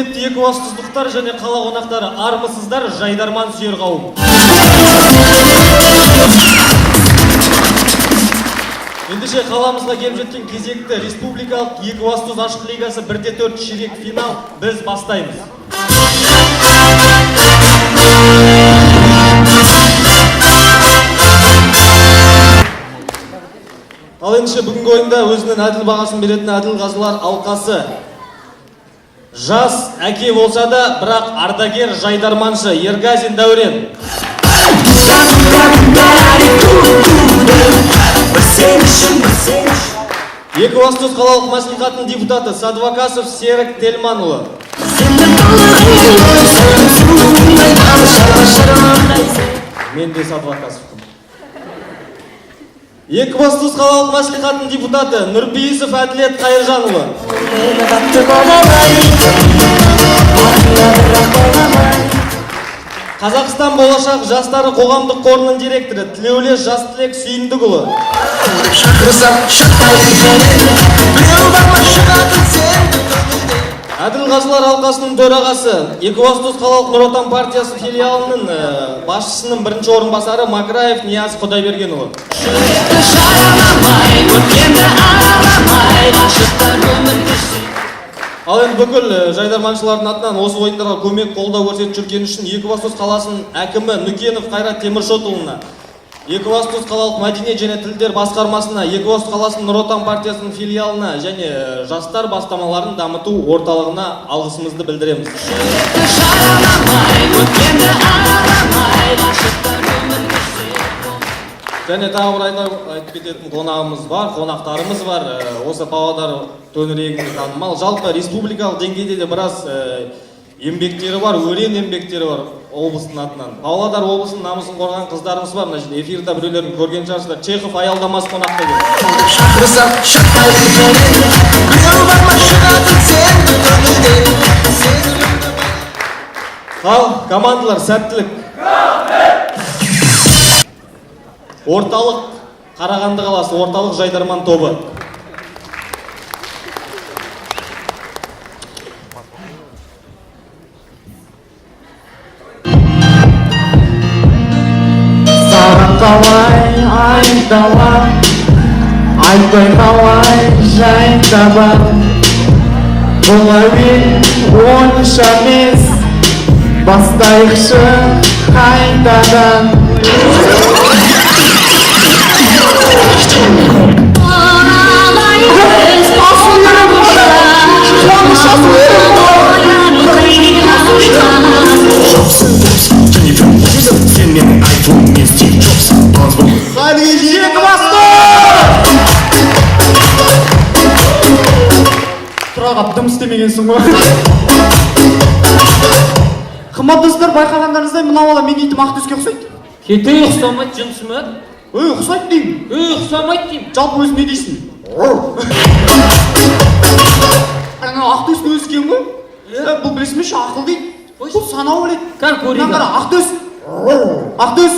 Құрметті екібастұздықтар және қала қонақтары, армысыздар, жайдарман сүйер қауым. Ендеше қаламызға келіп жеткен кезекті республикалық Екібастұз ашық лигасы 1-4 ширек финал біз бастаймыз. Ал ендеше бүгінгі ойында өзінің әділ бағасын беретін әділ қазылар алқасы. Жас әке болса да, бірақ ардагер жайдарманшы Ергазин Дәурен. Екібастұз қалалық мәслихатының депутаты Садвакасов Серік Телманұлы. Мен де Садвакасовпын. Екібастұз қалалық мәслихатының депутаты Нұрпейісов Әділет Қайыржанұлы. Қазақстан болашақ жастары қоғамдық қорының директоры Тілеулес Жастілек Сүйіндікұлы. Әділ қазылар алқасының төрағасы, Екібастұз қалалық Нұр Отан партиясы филиалының басшысының бірінші орынбасары Макраев Нияз Құдайбергенұлы. Ал енді бүкіл жайдарманшылардың атынан осы ойындарға көмек қолдау көрсетіп жүргені үшін Екібастұз қаласының әкімі Нүкенов Қайрат Теміршотұлына, Екібастұз қалалық мәдениет және тілдер басқармасына, Екібастұз қаласының Нұр Отан партиясының филиалына және жастар бастамаларын дамыту орталығына алғысымызды білдіреміз. Және тағы бір айтып кететін қонағымыз бар, қонақтарымыз бар. Осы Павлодар төңірегінде танымал, жалпы республикалық деңгейде де біраз еңбектері бар, өрен еңбектері бар облыстың атынан. Павлодар облысының намысын қорғаған қыздарымыз бар. Мына жерде эфирде біреулерін көрген шығарсыздар. Чехов аялдамасы қонақта келді. Ал командалар, сәттілік. Орталық Қарағанды қаласы, орталық жайдарман тобы. Саған қалай айталам, айтпай қалай жай табам. Бұл әуен онша емес, бастайықшы қайтадан. Тұра қап, дым істемегенсің ғой. Қымбат достар, байқағандарыңыздай, мына бала менің итім Ақтөске ұқсайды. Кетей, ұқсамайды, жынысы ма? Өй, ұқсайды деймін. Өй, ұқсамайды деймін. Жалпы өзің не дейсің? Ана Ақтөстің өзі екен ғой. Бұл білесің бе, ақыл дейді. Бұл санау біледі. Кән көрейік. Мынаны қара, Ақтөс. Ақтөс.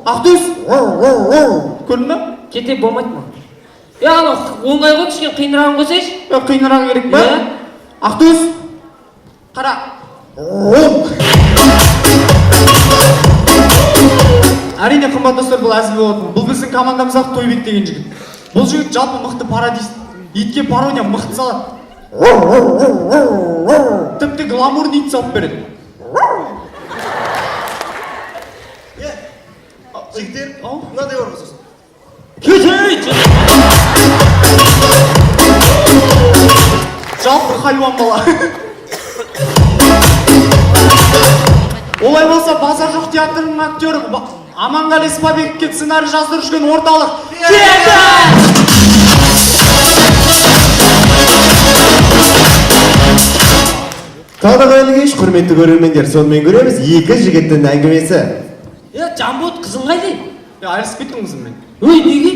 Ақтөс. Көрдің бе? Кете болмайды ма? Е, анау оңай ғой, кішкене қиынырағын қойсайшы. Қиынырағы керек па? Иә. Ақтөс. Қара. Әрине, қымбат достар, бұл әзіл болатын. Бұл біздің командамыздағы Тойбек деген жігіт. Бұл жігіт жалпы мықты пародист. Итке пародия мықты салады. Тіпті гламурный ит салып береді. Жігіттер, мынандай бар ғой сосын. Кетей! Жалпы хайуан бала. Олай болса, базар жоқ театрының актері Аманғали Спабековке сценарий жаздырып жүрген орталық. Кетті! Тағы да қайырлы кеш, құрметті көрермендер. Сонымен көреміз екі жігіттің әңгімесі. Е, Жанбот, қызың қайда? Е, айырылысып кеттім қызыммен. Өй, неге?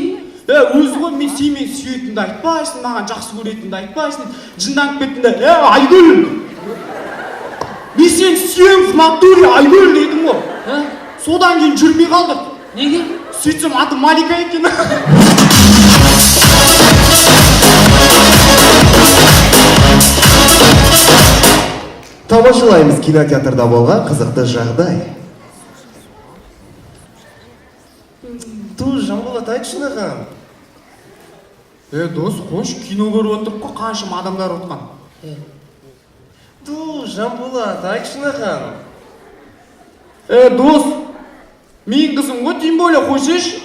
Е, өзі ғой, мен сен мені сүйетінімді айтпайсың, маған жақсы көретінімді айтпайсың. Жынданып кеттім де, е, Айгүл! Мен сені сүйемін в натуре, Айгүл дедім ғой. Ә? Содан кейін жүрмей қалдық. Неге? Сөйтсем аты Малика екен. Тамашалаймыз кинотеатрда болған қызықты жағдай. Ту, Жанболат, айтшы маған. Е, дос, қойшы, кино көріп отырып қой, қаншама адамдар отқан. Ту, Жанболат, айтшы маған. Е, дос, менің қызым ғой, тем более қойсайшы.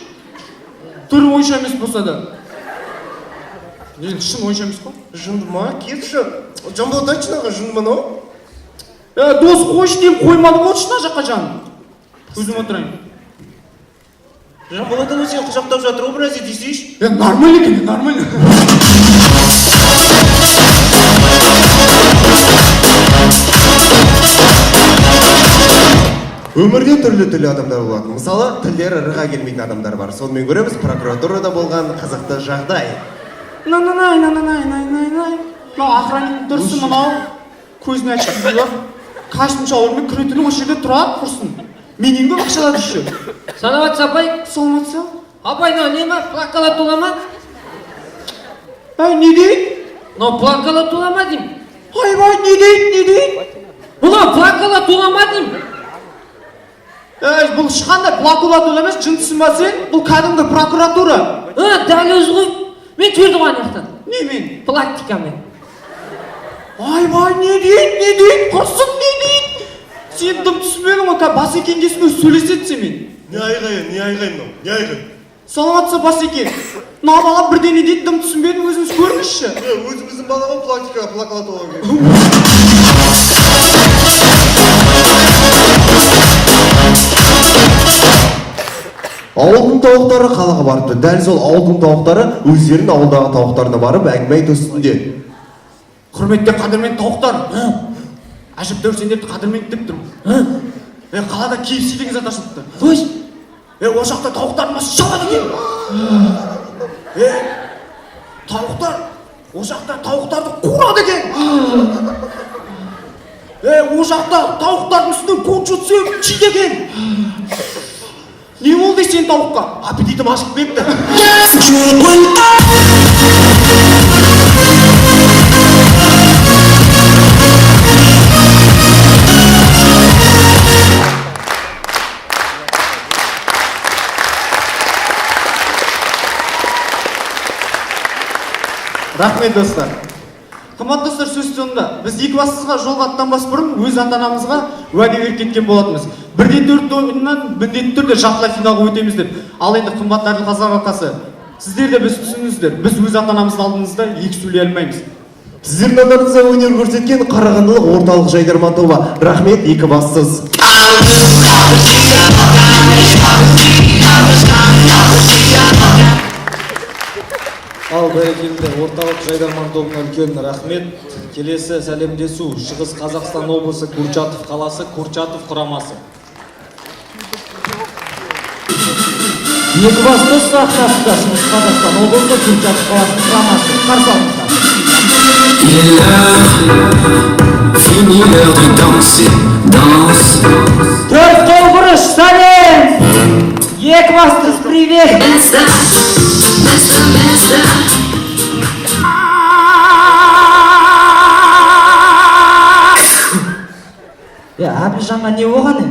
Түрі онша емес болса да. Енді шын онша емес қой. Жынды ма? Кетші. Жанболат, айтшы маған, жынды ма мынау? Е, дос, қойшы деймін, қоймадым ғой мына жаққа жаным. Өзім отырайын. Жанболат, анау сені құшақтап жатыр ғой, біраз десейші. Е, нормально екен, нормально. Өмірде түрлі-түрлі адамдар болады. Мысалы, тілдері ырға келмейтін адамдар бар. Сонымен көреміз прокуратурада болған қызықты жағдай. На-на-най, на-на-най, най-най-най. Мынау охранник тұрсын мынау. Көзіне очки киіп алып, костюм шалбармен күні түні осы жерде тұрады құрсын. Менен көп ақша алады еще. Саламатсыз, апай. Саламатсыз. Апай, мынау не ма, плакалатура ма? Әй, не дейді? Мынау плакалатура ма деймін. Айбай, не дейді, не дейді? Мынау плакалатура ма деймін. Әй, бұл ешқандай прокуратура емес, жындысың ба сен? Бұл кәдімгі прокуратура. Дәл өзі ғой. Мен жібердім ғой ана жақтан. Немен? Пластикамен. Айбай, не дейді, не дейді, құрсын, не дейді? Сен дым түсінбедің ғой, қазір Басекең келсін, өзі сөйлеседі сенімен. Не айғай, не айғай мынау, не айғай? Саламатсыз, Басеке. Мына бала бірдеңе дейді, дым түсінбедім, өзіңіз көріңізші. Өзіміздің бала ғой, пластика, плакалатура. Ауылдың тауықтары қалаға барыпты. Дәл сол ауылдың тауықтары өздерінің ауылдағы тауықтарына барып әңгіме айту үстінде. Құрметті, қадірмен тауықтар. Әжептәуір сендерді қадірмен деп тұрмын. Е, қалада KFC деген зат ашылыпты. Қойшы. Е, ол жақта тауықтардың басы шабады екен. Е, тауықтар, ол жақта тауықтарды қуырады екен. Е, ол жақта тауықтардың үстінен кунжут сеуіп жейді екен. Не болды сен тауыққа? Аппетитім ашып кетті. Рахмет, достар. Қымбатты достар, сөз соңында біз Екібастұзға жолға аттанбас бұрын өз ата-анамызға уәде беріп кеткен болатынбыз. Бірде төрт ойыннан міндетті түрде жартылай финалға өтеміз деп. Ал енді, қымбатты әділқазылар алқасы, сіздер де біз түсініңіздер, біз өз ата-анамыздың алдымызда екі сөйлей алмаймыз. Сіздердің назарыңызға өнер көрсеткен Қарағандылық орталық «Жайдарман» тобы. Рахмет, Екібастұз. Ал бәрекелді, орталық «Жайдарман» тобына үлкен рахмет. Келесі сәлемдесу: Шығыс Қазақстан облысы, Курчатов қаласы, «Курчатов» құрамасы. Екібастұз сахнасында Шығыс Қазақстан облысы, Курчатов қаласының құрамасы. Қарсы алыңыздар. Il est l'heure, fini l'heure de danser, danse. Төрт бұрыш сәлем! Екібастұз, привет! Место, место, место. Е, Әбілжанға не болған е?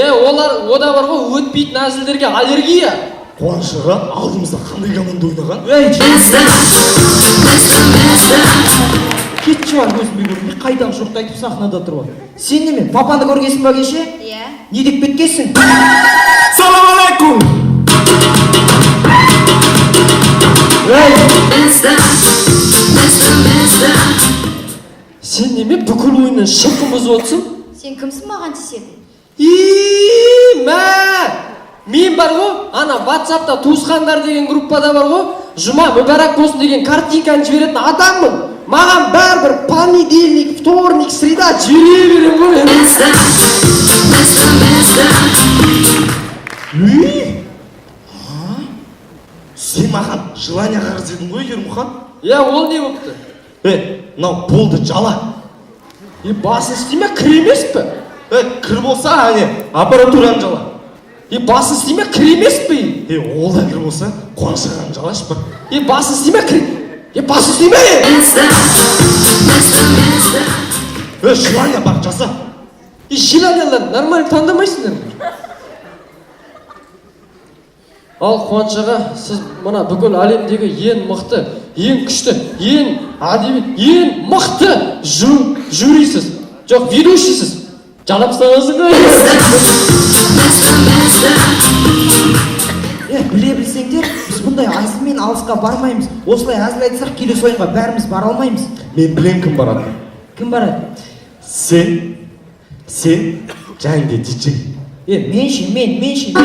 Е, олар ода бар ғой, өтпейтін әзілдерге аллергия. Қуаныш аға, алдымызда қандай команда ойнаған? Ей, Место, место, место. кетші бар, көзіме көрінбей, қайдағы жоқты айтып сахнада тұрып алып. Сен неме, папаны көргенсің ба кеше? Иә. Не деп кеткенсің? Салам алейкум! Ей, Место, место, место. Сен неме, бүкіл ойыннан шырқын бұзып отырсың? Сен кімсің маған тиісетін? И мә, мен бар ғой, ана ватсапта «Туысқандар» деген группада бар ғой, «Жұма мүбәрак болсын» деген картинканы жіберетін адаммын. Маған бәрібір, понедельник, вторник, среда, жібере беремін ғой мен. Место, место, место. Үй? Сен маған желание қарыз едің ғой, Ермұхан. Иә, ол не болыпты? Е, мынау болды, жала. Е, басын істей ме, кір емес пе? Е, кір болса, әне, аппаратураны жала. Е, басын істей ме, кір емес пе? Е, ол да кір болса, Қуаныш ағаны жалашы бір. Е, басын істей ме, кір. Е, басын істей ме? Место, место, место. Е, желание бар, жаса. И желаниялар нормально таңдамайсыңдар ма? Ал Қуаныш аға, сіз мына бүкіл әлемдегі ең мықты, ең күшті, ең әдемі, ең мықты жюрисіз. Жоқ, ведущийсіз. Жалап тастағансың ғой. Е, біле білсеңдер, біз бұндай әзілмен алысқа бармаймыз. Осылай әзіл айтсақ, келесі ойынға бәріміз бара алмаймыз. Мен білем кім барады. Кім барады? Сен, сен және де диджей. Е, мен ше, мен, мен ше, мен.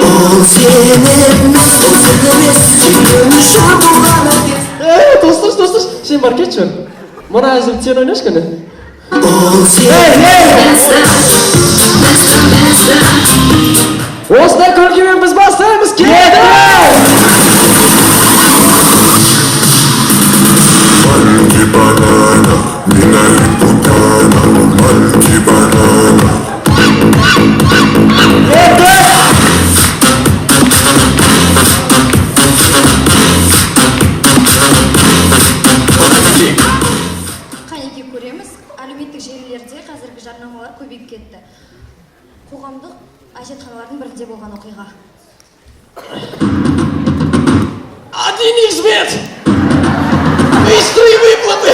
Е, тостыршы, тостыршы. Сен бар, кетші. Мына әзіл сен ойнашы кәне. Mr. Mister. Осындай күлкімен біз бастаймыз. Кеттік! Маленький банана, меня и путана, маленький банана. Қанеки, көреміз, әлеуметтік желілерде қазіргі жарнамалар көбейіп кетті. Қоғамдық әжетханалардың бірінде болған оқиға. Один икс. Быстрые выплаты!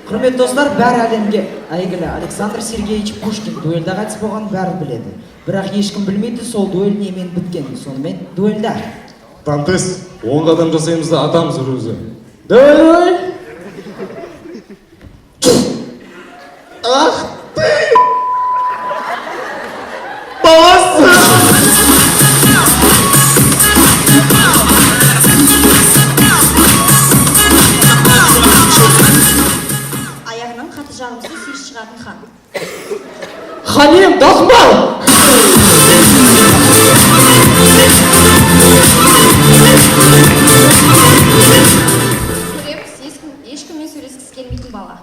Құрметті достар, бәрі әлемге әйгілі Александр Сергеевич Пушкин дуэльда қайтыс болғанын бәрі біледі. Бірақ ешкім білмейді сол дуэль немен біткен. Сонымен дуэльда. Дантес, 10 қадам жасаймыз да атамыз бір өзі. Давай, давай. Ах ты! Баласы! Аяғынан қатты жағымсыз иіс шығатын хан. Халим Дахмал! Көреміз, ешкіммен сөйлескісі келмейтін бала.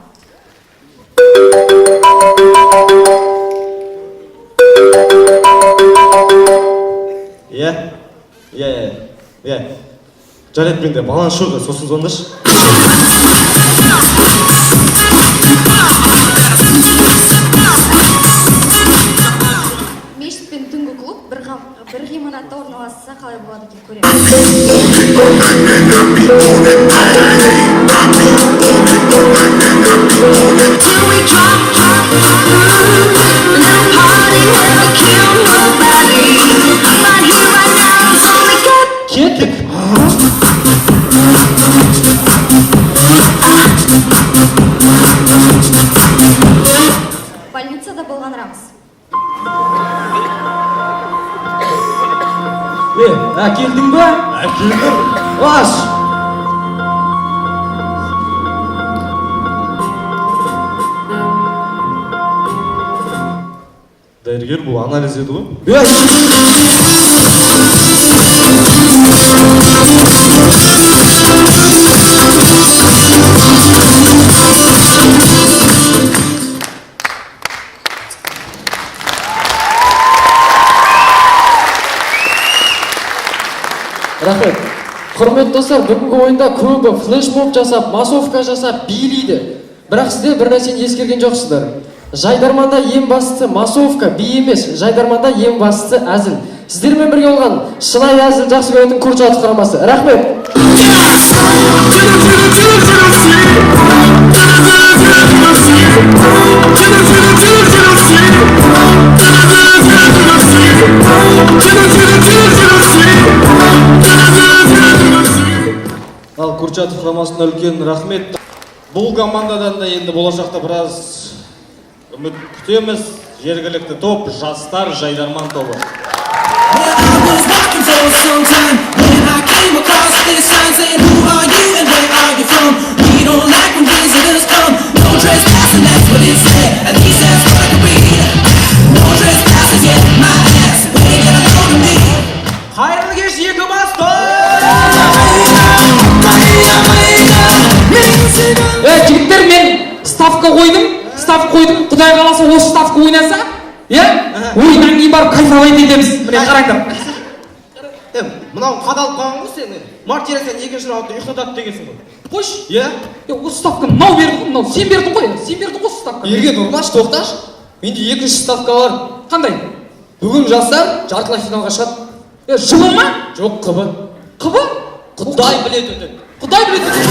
Иә, иә, иә, иә. Жарайды, менде баланс жоқ, сосын звондашы. Мешіт пен түнгі клуб бір ғимаратта орналасса қалай болады екен, көреміз. Till we drop, drop, little party where we kill nobody. Right here, right now, it's all we got. Кеттік! Больницада болған рамс. Е, әкелдің ба? Әкелдім. Аш! Дәрігер, бұл анализ еді ғой. Е, Рахмет. Құрметті достар, бүгінгі ойында көбі флешмоб жасап, массовка жасап, билейді. Бірақ сіздер бір нәрсені ескерген жоқсыздар. Жайдарманда ең бастысы массовка, би емес, жайдарманда ең бастысы әзіл. Сіздермен бірге болған шынайы әзіл жақсы көретін Курчатов құрамасы. Рахмет. Ал Курчатов құрамасына үлкен рахмет. Бұл командадан да енді болашақта біраз үміт күтеміз. Жергілікті топ, жастар жайдарман тобы. Well, I was walking for some time when I came across this sign saying, "Who are you and where are you from? We don't like when visitors come. No trespassing, that's what it said. At least that's what I could read. No trespassers yet, my ass. When they get a load of me." Қайырлы кеш, Екібастұз! Е, жігіттер, мен ставка қойдым, ставка қойдым. Құдай қаласа, осы ставка ойнаса, иә, ойыннан кейін барып Кайфовать етеміз. Міне, қараңдар. Мынау қадалып қалған ғой сені. Мартиросян екінші раундта ұйықтатады дегенсің ғой. Қойшы. Иә? Е, осы ставканы мынау берді ғой, мынау сен бердің ғой, сен бердің ғой осы ставканы. Ерген, ұрмашы, тоқташы. Менде екінші ставка бар. Қандай? Бүгін жастар жартылай финалға шығады. Е, жылы ма? Жоқ, қыбы. Қыбы? Құдай біледі өтеді. Құдай біледі өтеді.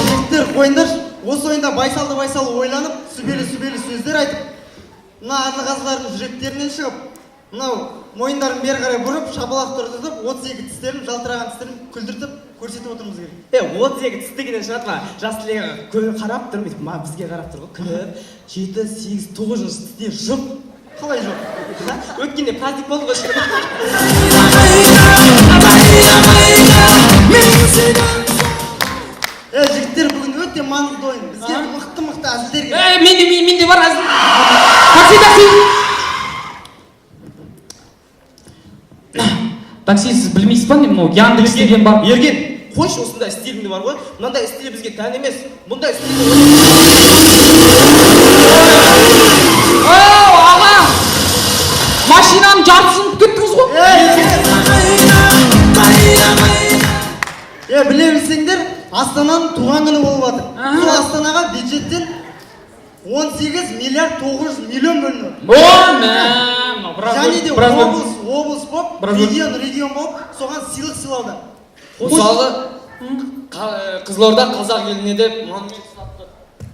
Жігіттер, қойыңдаршы. Осы ойында байсалды байсал ойланып, сүбелі сүбелі сөздер айтып, мына әділқазылардың жүректерінен шығып, мынау мойындарын бері қарай бұрып, шапалақ тұрғызып, 32 тістерін, жалтыраған тістерін күлдіртіп көрсетіп отыруымыз керек. 32 тіс дегеннен шығады ма? Жас тілегі қарап тұр, бүйтіп бізге қарап тұр ғой, күліп. 7, 8, 9 тістер жоқ. Қалай жоқ? Өткенде праздник болды ғой. Жігіттер, бүгін өте маңызды ойын. Бізге мықты-мықты әзілдер керек. Менде бар әзіл. Такси, такси. Такси, сіз білмейсіз ба, не мынау Яндекс деген бар? Ерген, қойшы, осындай стиліңде бар ғой. Мынандай стиль бізге тән емес. Бұндай стиль. Оу, аға! Машинаның жартысын ұмытып кеттіңіз ғой. Біле білсеңдер, Астананың туған күні болып жатыр. Сол Астанаға бюджеттен 18 миллиард 900 миллион бөлініп отыр. О, мә, мынау біраз Және де біраз облыс, облыс болып, Біраз регион, регион болып, соған сыйлық сыйлауда. Мысалы, Қызылорда қазақ еліне деп монумент салыпты.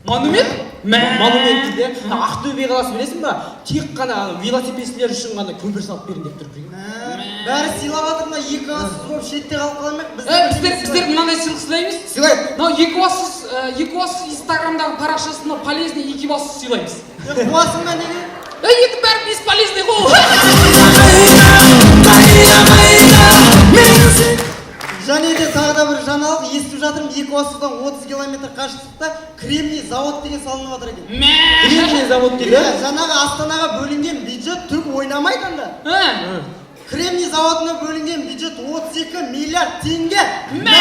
Монумент? Мә. Монумент дейді. Ақтөбе қаласы білесің ба? Тек қана велосипедшілер үшін ғана көпір салып берін деп тұр. Бәрі сыйлап жатыр, мына екі бассыз болып шетте қалып қалмайық. Біздер мынандай сыйлық сыйлаймыз. Сыйлайық. Мынау екі бассыз Инстаграмдағы парақшасына полезный екі бассыз сыйлаймыз. Қуасың ба неге? Енді бәрі бесполезный ғой. Және де тағы да бір жаңалық естіп жатырмын, екі бассыздан 30 километр қашықтықта кремний завод деген салынып жатыр екен. Мә. Кремний завод деген. Жаңағы Астанаға бөлінген бюджет түк ойнамайды анда. Кремний заводына бөлінген бюджет 32 миллиард теңге. Мә.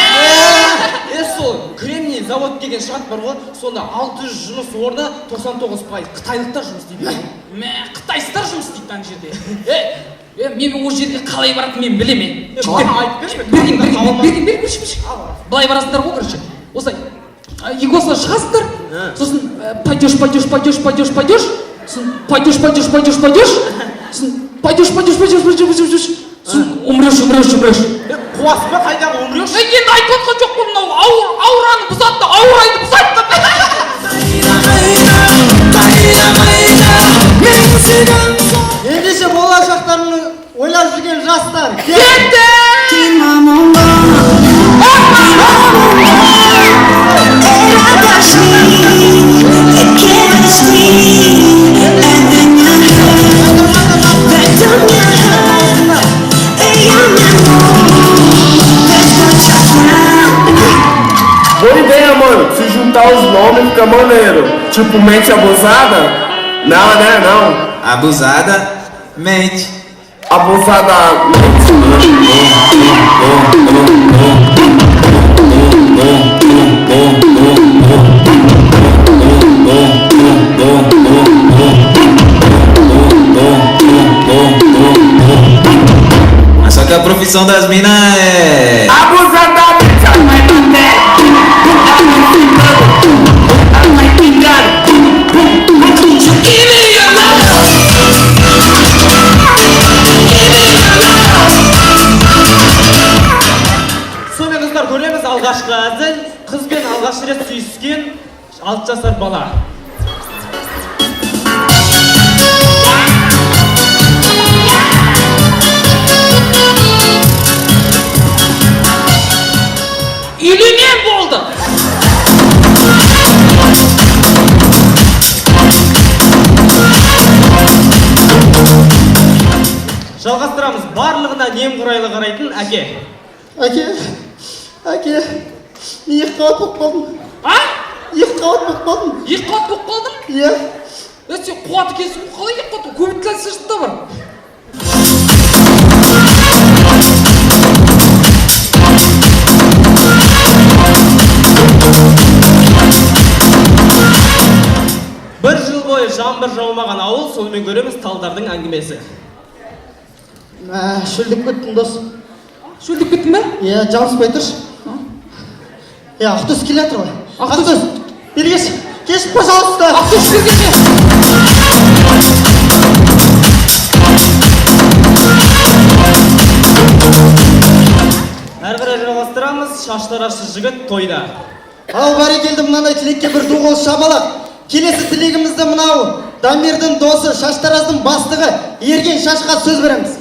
Сол кремний завод деген шығады бар ғой, сонда 600 жұмыс орны 99% қытайлықтар жұмыс істейді. Мә, қытайстар жұмыс істейді ана жерде. Мен ол жерге қалай баратынын мен білемін. Маған айтып берші, мен Берген, картада берген, таба алмадым. берген, берген, берші, берші. Былай барасыңдар ғой, короче. Осылай, екі осылай шығасыңдар, сосын пойдешь, пойдешь, пойдешь, пойдешь, пойдешь, сосын пойдешь, пойдешь, пойдешь, пойдешь, сосын пойдешь, пойдешь, пойдешь, пойдешь, пойдешь, пойдешь, сосын умрешь, умрешь, умрешь. Қуасың ба, қайдағы умрешь? Енді айтып отқан жоқ қой, мынау аураны бұзады да, аурайды бұзады да. Ендеше болашақтарын ойлап жүрген жастар, Кетті! Boa ideia, mano. Se juntar os nomes fica maneiro. Tipo, mente abusada? Não, né? Não. Abusada, mente. Abusada, mente. Mas só que a profissão das minas é... Abusada, mente, vai bater. Vai pingar. Сонымен достар, көреміз алғашқы әзіл. Қызбен алғаш рет сүйіскен 6 жасар бала. Үйленен болды. Жалғастырамыз. Барлығына немқұрайлы қарайтын әке. Әке, әке, мен екі қабат болып қалдым. А? Екі қабат болып қалдым. Екі қабат болып қалдың? Иә. Сен қуат екенсің ғой, қалай екі қабат? Көбейтілген да бар. Бір жыл бойы Жаңбыр жаумаған ауыл, сонымен көреміз талдардың әңгімесі. Мә, шөлдеп кеттім, дос. Шөлдеп кеттің ба? Иә, жабыспай тұршы. Иә, Ақтөс келе жатыр ғой. Ақтөс, бері келші. Кешір, пожалуйста. Ақтөс, бері келші. Әрі қарай жалғастырамыз, шаштаразшы жігіт тойда. Ал бәрекелді, мынандай тілекке бір ду қол шапалақ. Келесі тілегімізді мынау Дамирдің досы, шаштараздың бастығы Ерген шашқа сөз береміз.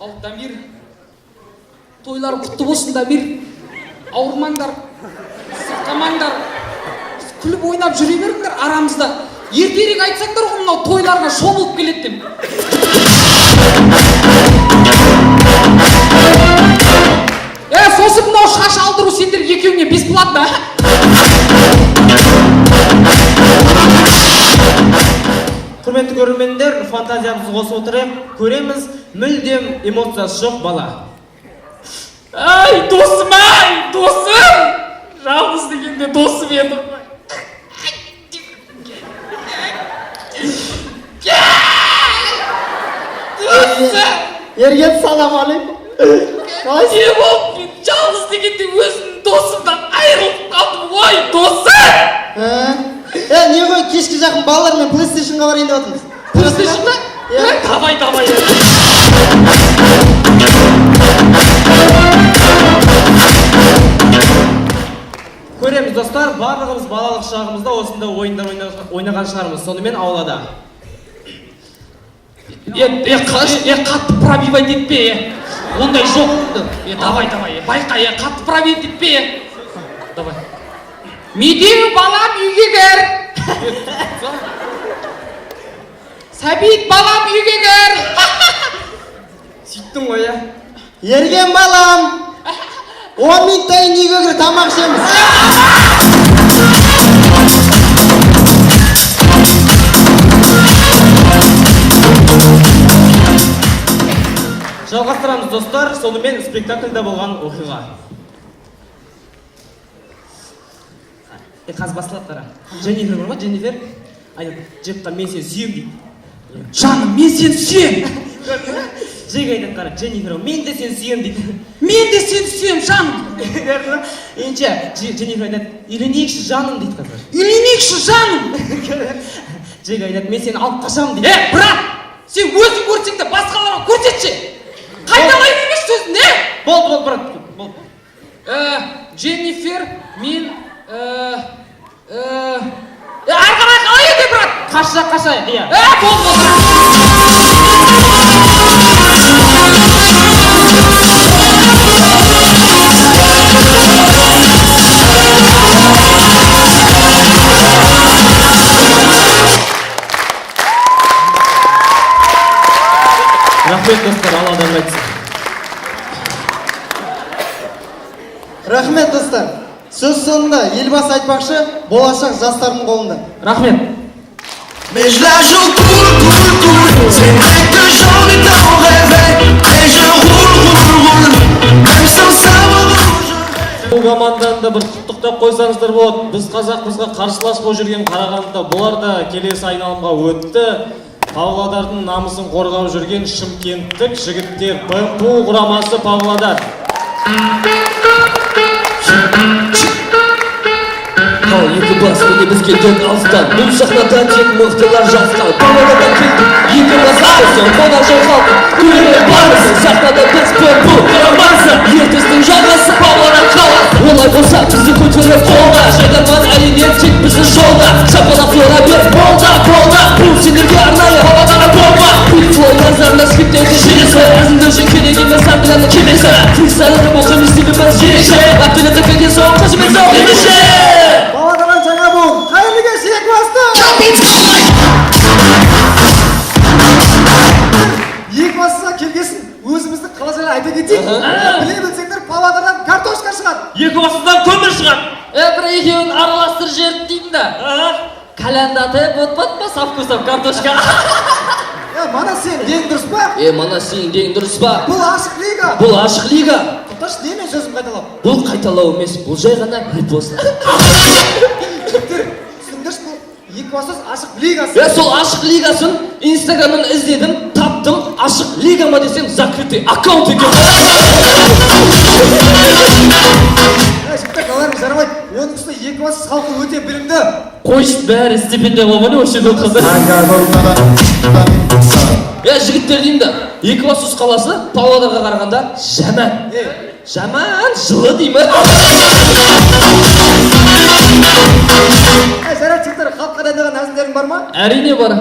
Ал, Дамир, тойлар құтты болсын, Дамир. Ауырмаңдар, сырқамаңдар, күліп ойнап жүре беріңдер арамызда. Ертерек айтсаңдар ғой, мынау тойларға шомылып келеді деп. Сосын мынау шаш алдыру сендер екеуіңе бесплатно. Құрметті көрермендер, фантазиямызды қосып отырайық, көреміз, мүлдем эмоциясы жоқ бала. Ай, досым, ай, досым! Жалғыз дегенде досым еді ғой. Досым! Ерген, салам алейкум. Қалайсың? Не болды? Мен жалғыз дегенде өзімнің досымнан айырылып қалдым ғой, досым! Не ғой, кешкі жақын балалармен PlayStationға барайын деп жатырмыз. PlayStationға? Иә. Давай, давай. Көреміз, достар, барлығымыз балалық шағымызда осындай ойындар ойнаған шығармыз, сонымен аулада. Қатты пробивать етпе, ондай жоқ. Давай, давай, байқа, қатты пробивать етпе. Давай. Медеу, балам, үйге кір. Сәбит, балам, үйге кір. Сөйттің ғой, иә? Ерген балам, 10 минуттан кейін үйге кір, тамақ ішеміз. Жалғастырамыз, достар, сонымен спектакльда болған оқиға. Қазір басылады, қара. Дженнифер бар ма? Дженнифер айтады, Джекқа мен сені сүйемін дейді. Жаным, мен сені сүйемін. Джек айтады, қара, Дженнифер, мен де сені сүйемін дейді. Мен де сені сүйемін, жаным. Көрдің ба? Енді Дженнифер айтады, үйленейікші, жаным дейді қазір. Үйленейікші, жаным. Джек айтады, мен сені алып қашамын дейді. Брат, сен өзің көрсең де басқаларға көрсетші. Қайталай бермеші сөзін, е? Болды, болды, брат, болды. Дженнифер, мен, ары қарай қалай еді, брат? Қаша, қаша, иә. Болды, болды. Рахмет, достар, Алла адам айтсын. Рахмет, достар. Сөз соңында Елбасы айтпақшы, болашақ жастардың қолында. Рахмет. Mais je la joue cool, cool, cool. C'est vrai que j'en ai tant rêvé. Et je roule, roule, roule. Même sans savoir où je vais. Бұл команданы да бір құттықтап қойсаңыздар болады. Біз қазақпызға қарсылас болып жүрген Қарағандыда бұлар да келесі айналымға өтті. Павлодардың намысын қорғап жүрген шымкенттік жігіттер, БМПУ құрамасы Павлодар. Ал екі бас, міне біз келдік алыстан. Бұл сахнада тек мықтылар жасқан. Павлодардан келдік, екі бас алсын, қонақ жай халқы, көрермен бармысың? Сахнада біз БМПУ құрамасы, Ертістің жағасы, Павлодар қаласы. Олай болса бізді көтеріп қолға, жайдарман әрине тек біздің жолда. Шапалақ ұра бер, қолда, қолда. Бұл сендерге арнайы Павлодарға болма. Пинк назарына скриптегі желісі, әзілді үшін керек емес Англияның кемесі. Фристайлды оқимыз стиліміз ерекше, Ақтөбеде келген соң қошемет жоқ ендеше. Павлодардан жаңа буын, қайырлы кеш, Екібастұз! Екібастұзға келгесін өзіміздің қала жайлы айта кетейік. Біле білсеңдер, Павлодардан картошка шығады. Екібастұздан көмір шығады. Бір екеуін араластырып жіберді деймін да. Кәләндатып отпады ма со вкусом картошка? Мана сен дең дұрыс па? Мана сен дең дұрыс па? Бұл ашық лига. Бұл ашық лига. Тоқташы, немен сөзім қайталап? Бұл қайталау емес, бұл жай ғана репост. Жігіттер, түсіндіңдерші, бұл екі Екібастұз ашық лигасы. Е, сол ашық лигасын инстаграмнан іздедім, таптым, ашық лига ма десем, закрытый аккаунт екен. Ә, жігіттер, мыналарың жарамайды. Оның үстіне Екібастұз халқы өте білімді. Қойшы, бәрі стипендия ма не осы жерде отырғанда? Е, жігіттер деймін да, Екібастұз қаласы Павлодарға қарағанда жаман. Жаман жылы деймін. Ә, жарайды, жігіттер, халыққа дайындаған әзілдерің бар ма? Әрине бар.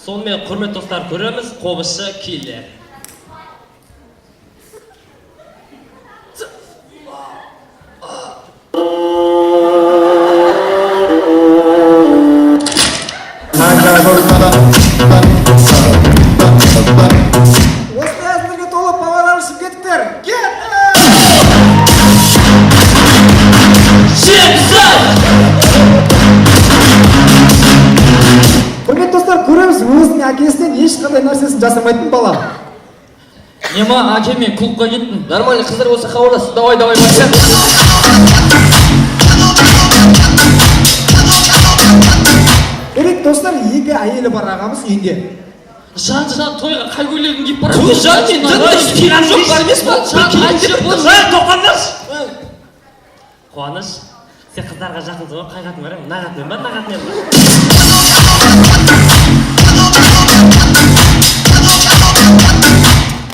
Сонымен, құрметті достар, көреміз қобызшы киллер. Осындай әзілдерге толы Павлодар шымкенттіктер. Кеттік! Жетісай! Құрметті достар, көреміз өзінің әкесінен ешқандай нәрсесін жасырмайтын бала. Нема, әке, мен клубқа кеттім. Нормальный қыздар болса хабарлас. Давай, давай, Бася. Керек достар, екі әйелі бар ағамыз үйінде. Жан, жан, тойға қай көйлегін киіп барасың? Қой, жан, мен дым киген жоқ бар емес па? Жан, айтшы, бұл Ей, тоқтаңдаршы! Қуаныш, сен қыздарға жақынсың ғой, қай қатынмен барамын? Мына қатынмен ба, мына қатынмен ба?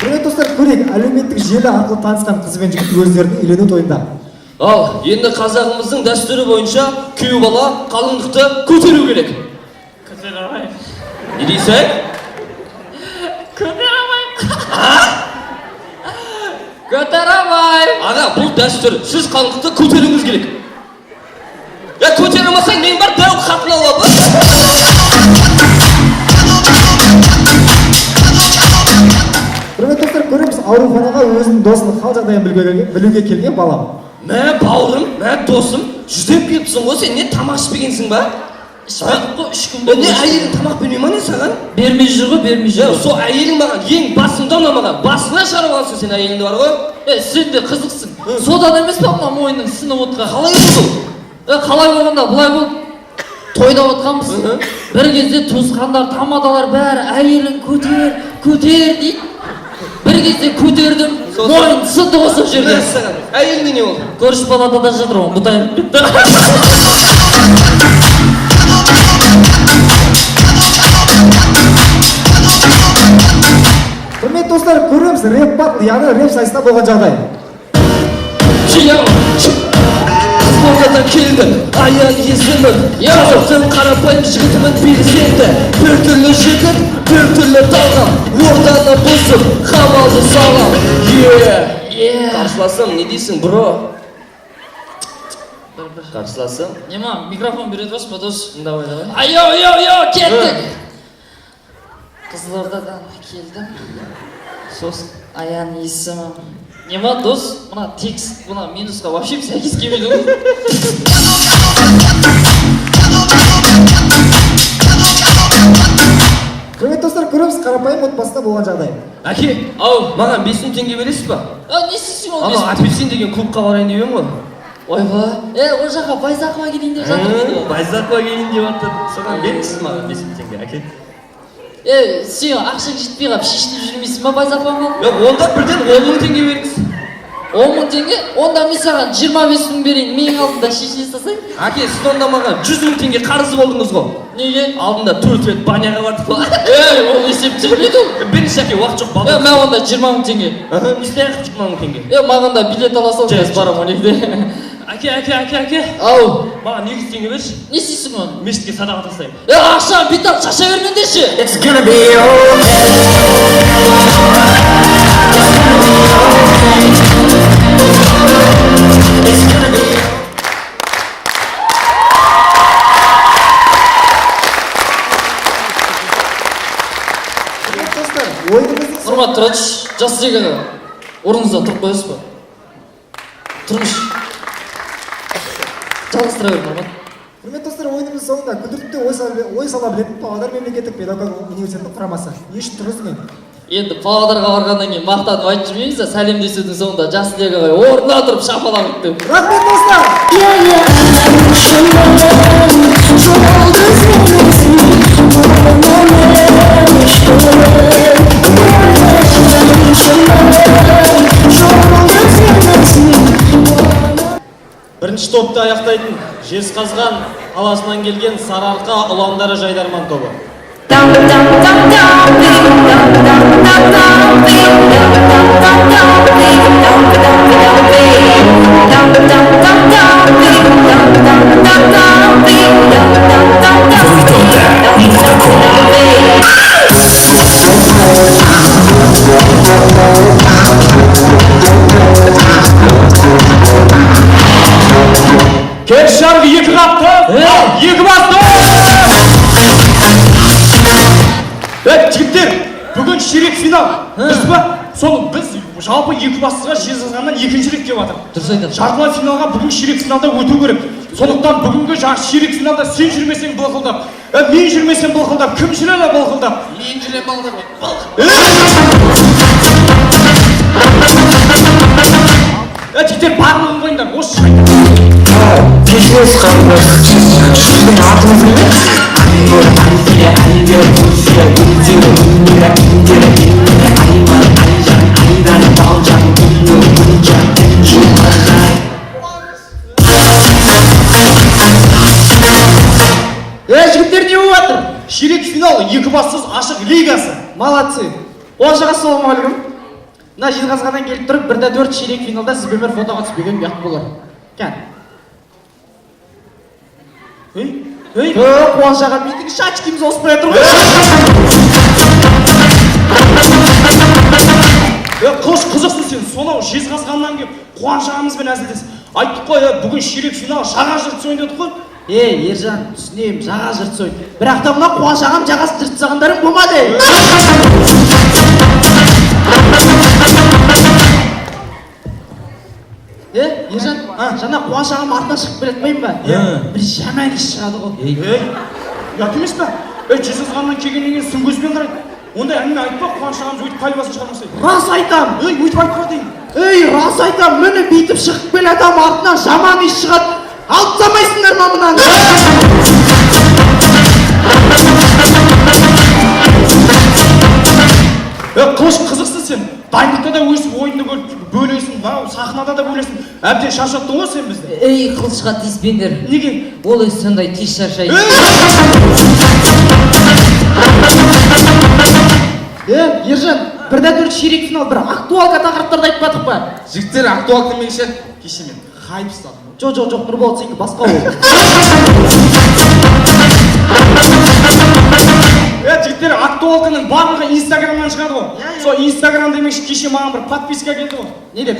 Құрметті достар, көрейік, әлеуметтік желі арқылы танысқан қыз бен жігіт өздерінің үйлену тойында. Ал, енді қазағымыздың дәстүрі бойынша күйеу бала қалыңдықты көтеру керек. Көтере алмаймын. Не дейсің? Көтере алмаймын. Көтере алмаймын. Аға, бұл дәстүр. Сіз қалыңдықты көтеруіңіз керек. Я көтере алмасаң, мен бар дәу қатын алып алып. Құрметті достар, көреміз ауруханаға өзінің досының хал жағдайын білуге келген бала. Мә, бауырым, мә, досым, жүдеп кетіпсің ғой, сен не тамақ ішпегенсің ба? Ішпедік қой, 3 күн Е, болды. не әйелің тамақ бермей ма не саған? Бермей жүр ғой, бермей жүр. Е, сол әйелің маған ең басында ұнамаған. Басына шығарып алғансың сен әйеліңді бар ғой. Е, сен де қызықсың. Содан емес па мына мойның сынып отқан? Қалай болды ол? Е, қалай болғанда былай болды. Тойда отқанбыз. Бір кезде туысқандар, тамадалар бәрі әйелін көтер, көтер дейді. Бір кезде көтердім, мойын сынды ғой сол жерде. Мәссаған, әйеліңде не болды? Көрші палатада жатыр ғой, бұт айырып кетті. Құрметті достар, көреміз рэп батл, яғни рэп сайысында болған жағдай. Қызылордадан келдім, Аян есімім. Қазақтың қарапайым жігітімін, белсенді. Бір түрлі жігіт, бір түрлі талғам. Орданы бұзып, қамалды салам. Е, қарсыласым, не дейсің, бро? Қарсыласым. Нема, микрофон бере тұрасың ба, дос? Давай, давай. Айо, йо, йо, кеттік. Қызылордадан келдім. Сосын. Аян есімім. Нема, дос, мына текст, мына минусқа вообще сәйкес келмейді ғой. Құрметті достар, көреміз қарапайым отбасында болған жағдай. Әке, ау, маған 5000 теңге бересіз ба? А, не істейсің ол Ана 5000 теңге? Апельсин деген клубқа барайын деп едім ғой. Ойбай, е, ол жаққа Байзақова келейін деп жатыр дейді ғой. Байзақова келейін деп жатыр. Содан беріңізші маған 5000 теңге, әке. Е, сен ақшаң жетпей қалып шешініп жүрмейсің ба Байзақованың алдында? Жоқ, онда бірден 10 000 теңге беріңіз. 10 000 теңге? Онда мен саған 25 000 берейін, менің алдымда шешіне салсаң. Әке, сіз онда маған 100 000 теңге қарыз болдыңыз ғой. Неге? Алдында 4 рет баняға бардық қой. Ей, ол есептелмейді ол. Беріңізші, әке, уақыт жоқ, бала. Е, мә онда 20 000 теңге. Аха, не істейік 20 000 теңге? Е, маған да билет ала сал, Жарайды, қазір барамын 12-де. Әке, әке, әке, әке. Ау. Маған 200 теңге берші. Не істейсің оны? Мешітке садақа тастаймын. Е, ақшаны бүйтіп алып шаша бермеңдерші. It's gonna be okay. It's gonna be Достар, ойынымыздың Нұрмат, тұра тұршы. Жас аға, орныңыздан тұрып қоясыз ба? Тұрыңызшы. Жалғастыра бер, Нұрмат. Құрметті достар, ойынымыздың соңында күлдіртіп те ой сала білетін Павлодар мемлекеттік педагогикалық университетінің құрамасы. Не үшін тұрғызың енді? Енді Павлодарға барғаннан кейін мақтанып айтып жүрмейміз да, сәлемдесудің соңында Жасылбек ағай орнына тұрып шапалақ ұрды деп. Рахмет, достар. Бірінші топты аяқтайтын Жезқазған қаласынан келген Сарыарқа ұландары жайдарман тобы. Кеш жарық екі қапты, екі басты! Жігіттер, бүгін ширек финал, дұрыс па? Соны біз жалпы Екібастұзға Жезқазғаннан екінші рет келіп жатыр. Дұрыс айтасың. Жартылай финалға бүгін ширек финалда өту керек. Сондықтан бүгінгі ширек финалда сен жүрмесең былқылдап, мен жүрмесем былқылдап, кім жүреді былқылдап? Мен жүремін балдар. Жігіттер, барлығын қойыңдар, осы Кешіресіз, қарындас, сіздің атыңыз кім? Жігіттер, не болып жатыр? Ширек финал Екібастұз ашық лигасы. Молодцы. Қуаныш аға, ассалаумағалейкум. Мына Жезқазғаннан келіп тұрып, 1-4 ширек финалда сізбен бір фотоға түспеген ұят болар. Кән. Ей, ей. Қуаныш аға, менің шачкиміз оспай тұр ғой. Қылыш, қызықсың сен, сонау Жезқазғаннан келіп, Қуаныш ағамызбен әзілдес. Айттық қой, бүгін ширек финал жаға жыртыс ойын дедік қой. Ей, Ержан, түсінемін, жаға жыртыс ойын. Бірақ та мына Қуаныш ағам жағасын жыртсағандарың болмады. Ержан, жаңа Қуаныш ағам артынан шығып келе жатпаймын ба? Бір жаман иіс шығады ғой. Ұят емес пе? Жезқазғаннан келгеннен кейін сын көзбен қарайды. Ондай әңгіме айтпа, Қуаныш ағамыз өйтіп қалибасын шығармаса. Рас айтам. Ей, өйтіп айтпа деймін. Ей, рас айтам, міне бүйтіп шығып келе жатам, артынан жаман иіс шығады. Алып тастамайсыңдар ма мынаны? Қылыш, қызықсың сен. Дайындықта да өсіп ойынды бөлесің, мынау сахнада да бөлесің. Әбден шаршаттың ғой сен бізді. Ей, Қылышқа тиіспеңдер. Неге? Ол өзі сондай тез шаршайды. Ержан, 1-4 ширек финал бір актуалка тақырыптарды айтпадық па? Жігіттер, актуалка демекші, кеше мен хайп ұстадым. Жоқ, жоқ, жоқ, Нұрболат, сенікі басқа ол. Жігіттер, актуалканың барлығы Инстаграмнан шығады ғой. Сол Инстаграм демекші, кеше маған бір подписка келді ғой. Не деп?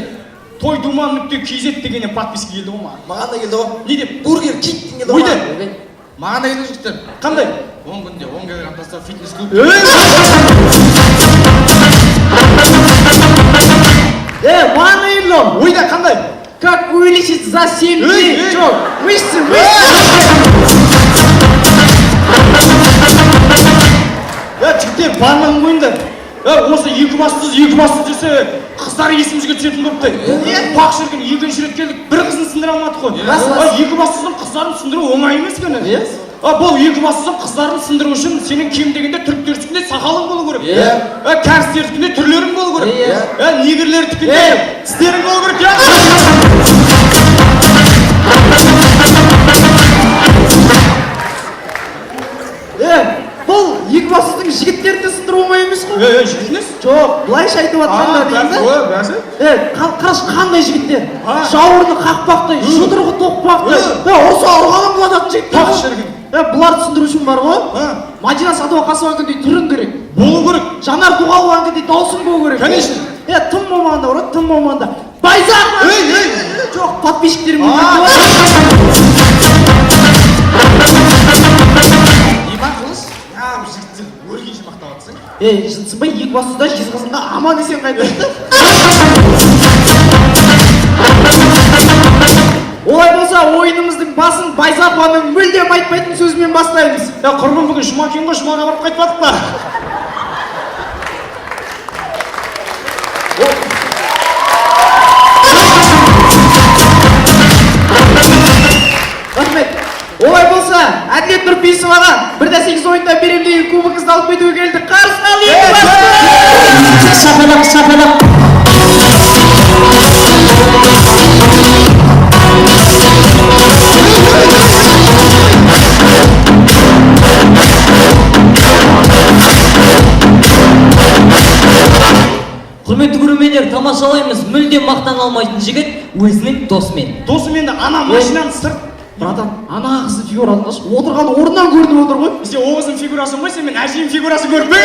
Той думан нүкте kz дегеннен подписка келді ғой маған. Маған да келді ғой. Не деп? Бургер Кинг келді ғой. Ойды. Маған да келді жігіттер. Қандай? 10 күнде 10 килограмм тастап фитнес клуб. Маған да келді ғой. Ойда қандай? Как увеличить за 7 дней? Жоқ, мышцы, мышцы. Жігіттер, барлығын қойыңдар. Осы Екібастұз, Екібастұз десе, қыздар есімізге түсетін болыпты. Бақ шіркін, екінші рет келдік, бір қызын сындыра алмадық қой. Екібастұздың қыздарын сындыру оңай емес екен. Бұл Екібастұздың қыздарын сындыру үшін сенің кем дегенде түріктердікіндей сақалың болу керек. Кәрістердікіндей түрлерің болу керек. Негрлердікіндей тістерің болу керек. Бұл Екібастұздың жігіттерін де сындыру оңай емес қой. Жігіт емес? Жоқ, былайша айтып жатқанда деймін да. Қарашы, қандай жігіттер? Жауырыны қақпақтай, жұдырығы тоқпақтай, ұрса ұрғанын бұлататын жігіттер. Тақ шіркін. Бұларды сындыру үшін бар ғой. Мадина Садуақасованікіндей түрің керек. Болу керек. Жанар Дұғалованікіндей дауысың болу керек. Конечно. Тым болмағанда бар ғой, тым болмағанда. Байзақ! Ей, ей! Жоқ, подписчиктерім. Ей, жынсың ба, Екібастұзда Жезқазғанға аман есен қайтты. Олай болса, ойынымыздың басын Байзақованың мүлдем айтпайтын сөзімен бастаймыз. Құрбым, бүгін жұма екен ғой, жұмаға барып қайтпадық па? етуге келдік. Қарсы ал Екібастұз! Шапалақ, шапалақ. Құрметті көрермендер, тамашалаймыз. Мүлдем мақтана алмайтын жігіт өзінің досымен. Досымен ана машинаның сырт. Братан, ана қыздың фигурасын қарашы, отырған орнынан көрініп отыр ғой. Сен о қыздың фигурасын ғой, сен мен әжейдің фигурасын көріп пе?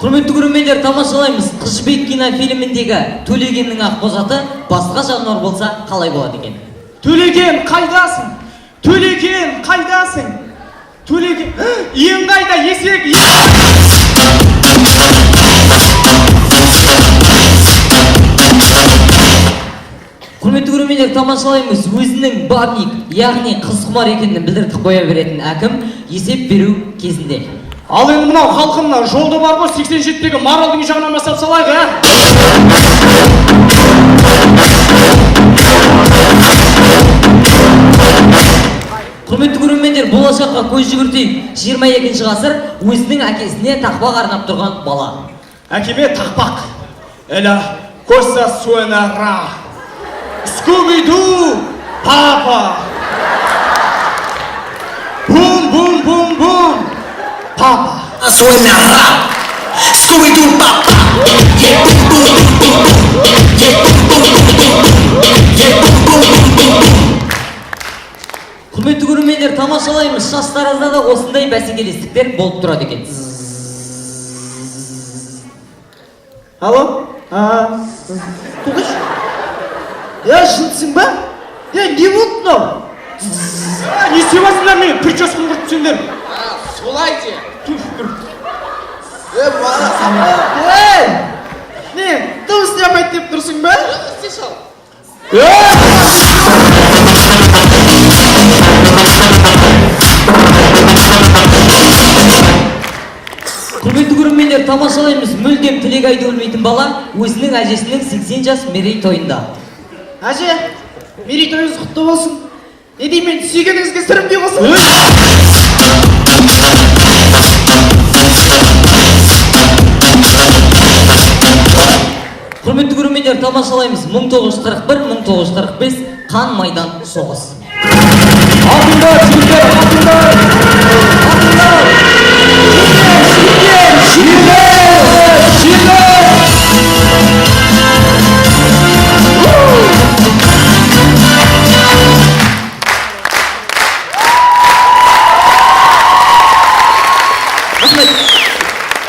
Құрметті көрермендер, тамашалаймыз. Қыз Жібек кинофильміндегі Төлегеннің ақбозаты басқа жануар болса қалай болады екен? Төлеген, қайдасың? Төлеген, қайдасың? Төлеген, ең қайда, есек? Құрметті көрермендер, тамашалаймыз. Өзінің бабник, яғни қыз құмар екенін білдіртіп қоя беретін әкім есеп беру кезінде. Ал енді мынау халқым, мынау жолда бар ғой, 87-тегі Маралдың жағынан бастап салайық, ә? Құрметті көрермендер, болашаққа көз жүгіртейік. 22-ші ғасыр, өзінің әкесіне тақпақ арнап тұрған бала. Әкеме тақпақ. Эла коса суэнара. Скуби-ду, папа. Бум, бум, бум, бум, папа. Suena rap, Scooby-Doo papá. Yeah, boom, boom, boom, boom, boom. Yeah, boom, boom, boom, boom, boom. Yeah, boom, boom, boom, boom, boom. Құрметті көрермендер, тамашалаймыз. Шаштаразда да осындай бәсекелестіктер болып тұрады екен. Алло? Тоқташы. Е, шынсың ба? Е, не болды мынау? Не істеп жатсыңдар мен? Прическаны құртып сендер. Солай де. Ей! Не, дым істей алмайды деп тұрсың ба? Істе шал. Құрметті көрермендер, тамашалаймыз. Мүлдем тілек айту білмейтін бала өзінің әжесінің 80 жас мерейтойында. Әже, мерейтойыңыз құтты болсын. Не деймін, сүйгеніңізге сырым де болсын. Құрметті көрермендер, тамашалаймыз. 1941-1945 қан майдан соғыс. Атыңдар, жігіттер, атыңдар! Атыңдар! Жігіттер, жігіттер, жігіттер!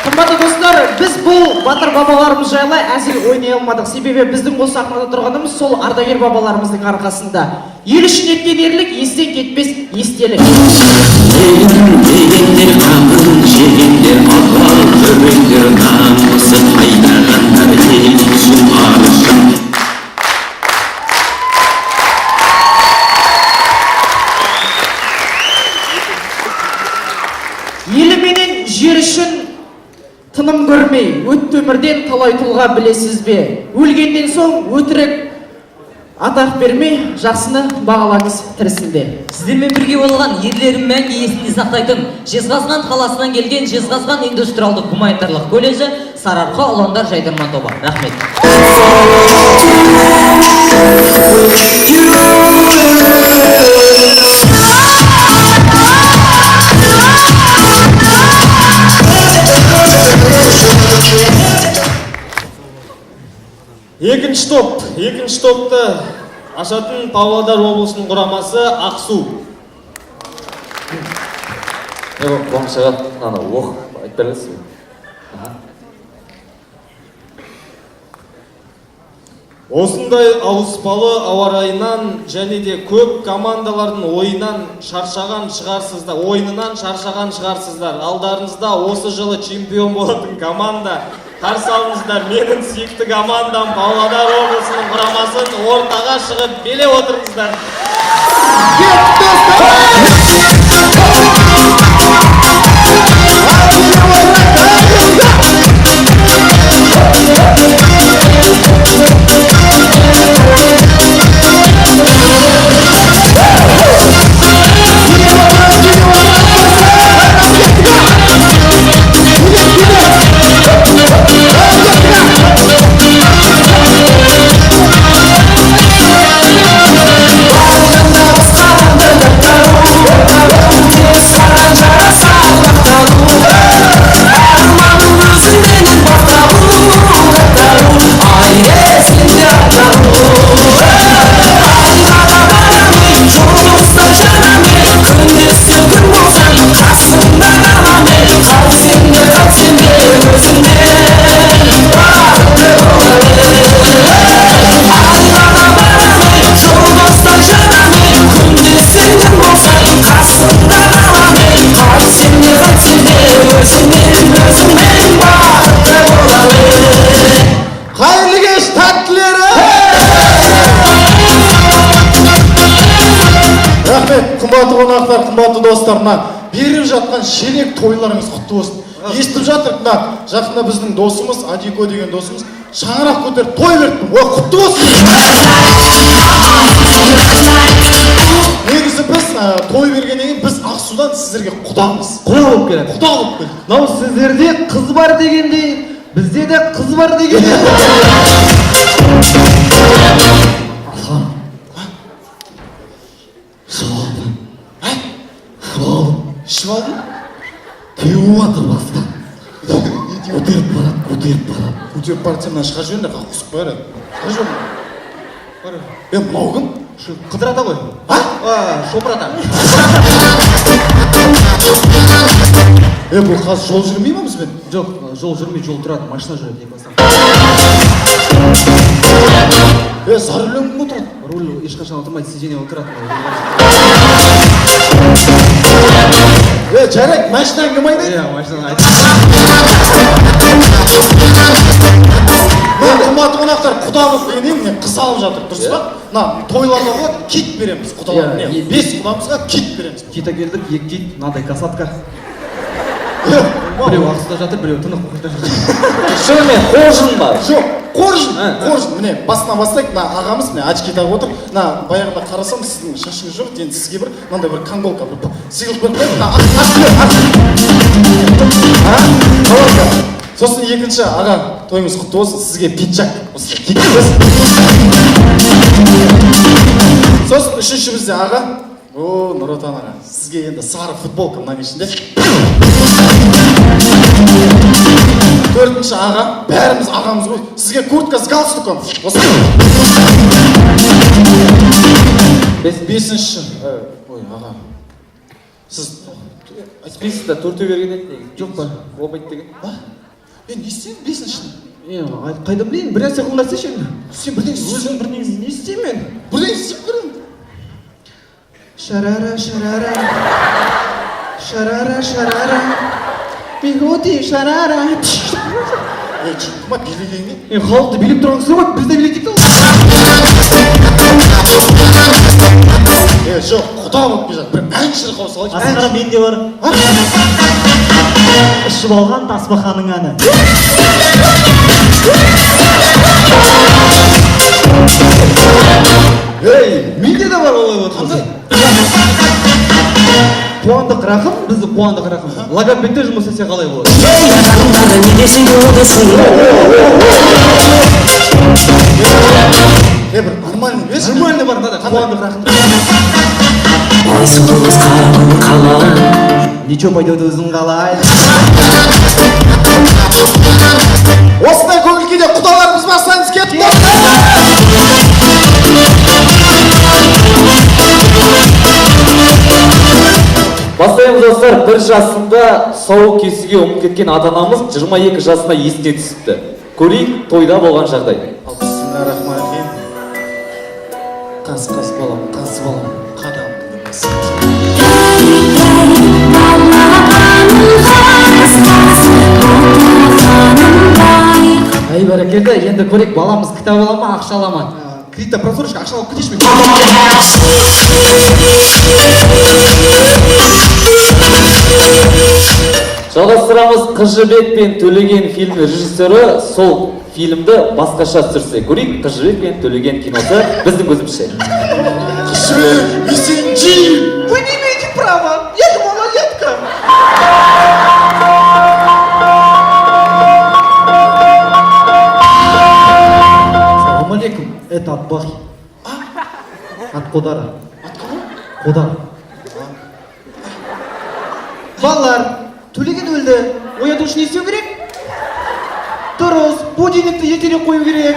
Қымбатты достар, біз бұл батыр бабаларымыз жайлы әзіл ойнай алмадық. Себебі біздің осы сахнада тұрғанымыз сол ардагер бабаларымыздың арқасында. Ел үшін еткен ерлік естен кетпес естелік. Дегендер қамын жегендер, адал төбеңдер намысын айдағандар ел үшін арышын. Еліменен жер үшін тыным көрмей, өтті өмірден талай тұлға білесіз бе? Өлгеннен соң өтірік атақ бермей, жақсыны бағалаңыз тірісінде. Сіздермен бірге болған ерлерін мәңгі есінде сақтайтын Жезқазған қаласынан келген Жезқазған индустриалдық гуманитарлық колледжі Сарыарқа ұландар жайдарман тобы. Рахмет. Екінші топ, екінші топты ашатын Павлодар облысының құрамасы Ақсу. Қуаныш аға, ана оқып айтып бересіз бе? Осындай ауыспалы ауа райынан және де көп командалардың ойынан шаршаған шығарсыздар, ойынынан шаршаған шығарсыздар. Алдарыңызда осы жылы чемпион болатын команда. Қарсы алыңыздар менің сүйікті командам Павлодар облысының құрамасын ортаға шығып билеп отырыңыздар. Кетті! мына беріп жатқан шелек тойларыңыз құтты болсын. Естіп жатырық, мына жақында біздің досымыз Адико деген досымыз шаңырақ көтеріп той беріпті. Ой, құтты болсын. Негізі біз той бергеннен кейін біз Ақсудан сіздерге құдамыз. Құда болып келеді. Құда болып келдік. Мынау сіздерде қыз бар дегендей, бізде де қыз бар дегендей. Аслан. Ішіп алдың? Теуіп жатыр бастан. Көтеріп барады, көтеріп барады. Көтеріп барады, сен мына шығарып жіберіңдер, құсып қояр еді. Шығарып жіберіңдер. Е, мынау кім? Қыдыр ата ғой. А? Шопыр ата. Е, бұл қазір жол жүрмей ма бізбен? Жоқ, жол жүрмей, жол тұрады, машина жүреді екі бастан. Е, за рулем кім отырады? Руль ешқашан отырмайды, сиденье отырады. Е, жарайды, машинаны кім айдайды? Иә, машинаны айдайды. Мына қымбатты қонақтар, құда болып келгеннен міне қыз алып жатыр, дұрыс па? Мына тойларда болады, кит береміз құдалар. Иә, Міне, 5 құдамызға кит береміз. Кит әкелдік, 2 кит, мынандай касатка. Біреу Ақсуда жатыр, біреу тынық мұхитта жатыр. Шынымен қоржын ба? Жоқ, қоржын, қоржын. Міне, басынан бастайық, мына ағамыз міне очки тағып отыр. Мына баяғыда қарасам, сіздің шашыңыз жоқ, енді сізге бір мынандай бір конголка бір сыйлық беріп қояйын. Мына ақ, колонка. Сосын екінші аға, тойыңыз құтты болсын, сізге пиджак. Осындай киіп. Сосын үшінші бізде аға, о, Нұр Отан аға, сізге енді сары футболка мынаның ішінде. Төртінші аға, бәріміз ағамыз ғой, сізге куртка с галстуком. Осы. Бесінші, ой, аға, сіз Списокта төртеу берген еді негізі. Жоқ па? Болмайды деген. Е, не істеймін бесіншіні? Е, қайдан білейін, бір нәрсе қылыңдар десеші енді. Сен бірдеңе Өзің бірдеңе не істеймін мен? Бірдеңе істеп көрейін. Шарара, шарара. Шарара, шарара. Бигуди, шарара. Е, жынды ма, билегенге? Е, халықты билеп тұрған кісі ғой, біз де билейік те. Е, жоқ, құда болып келе жатыр. Бір ән шырқау салайықшы. Асқар, менде бар. Ішіп алған тасбақаның әні. Ей, менде де бар олай болса. Қандай? Қуандық Рахым, бізді Қуандық Рахым. Логопедте жұмыс істесе қалай болады? Е, бір нормальный берші. Нормальный бар, мынада Қуандық Рахым. Ничего пойдет өзің қалай. Осындай көңіл күйде құдаларымыз бастаймыз, кетіп. Бастаймыз, достар. Бір жасында сау кесуге ұмытып кеткен ата-анамыз 22 жасында есіне түсіпті. Көрейік тойда болған жағдай. Бисмиллахиррахманиррахим. Қаз, қаз балам, қаз балам, қадамды білмес. Әй, бәрекелді, енді көрейік, баламыз кітап ала ма, ақша ала ма? Кредитта просрочка, ақша алып кетейінші мен. Жалғастырамыз. Қыз Жібек пен Төлеген фильмі режиссері сол фильмді басқаша түсірсе. Көрейік Қыз Жібек пен Төлеген киносы біздің көзімізше. Қыз Жібек, мен сені жеймін. Вы не имеете права, я же малолетка. Салам алейкум, это от Бахи. От Кодара. От кого? Кодар. Балалар, Төлеген өлді. Ояту үшін не істеу керек? Дұрыс, будильникті ертерек қою керек.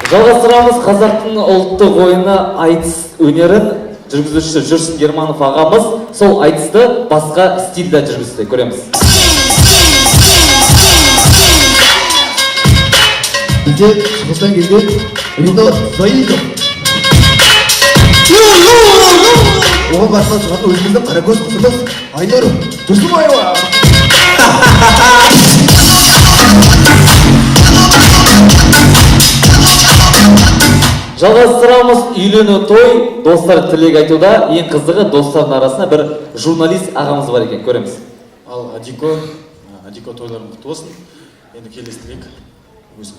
Жалғастырамыз. Қазақтың ұлттық ойыны айтыс өнерін жүргізуші Жүрсін Германов ағамыз сол айтысты басқа стильде жүргізді. Көреміз. Бізде шығыстан келген Ринат Заитов. Оған қарсы шығатын өзіміздің қаракөз қызымыз Айнұр Тұрсынбаева. Жалғастырамыз үйлену той, достар тілек айтуда. Ең қызығы, достардың арасында бір журналист ағамыз бар екен, көреміз. Ал Адико, Адико, тойларың құтты болсын. Енді келесі тілек өзің.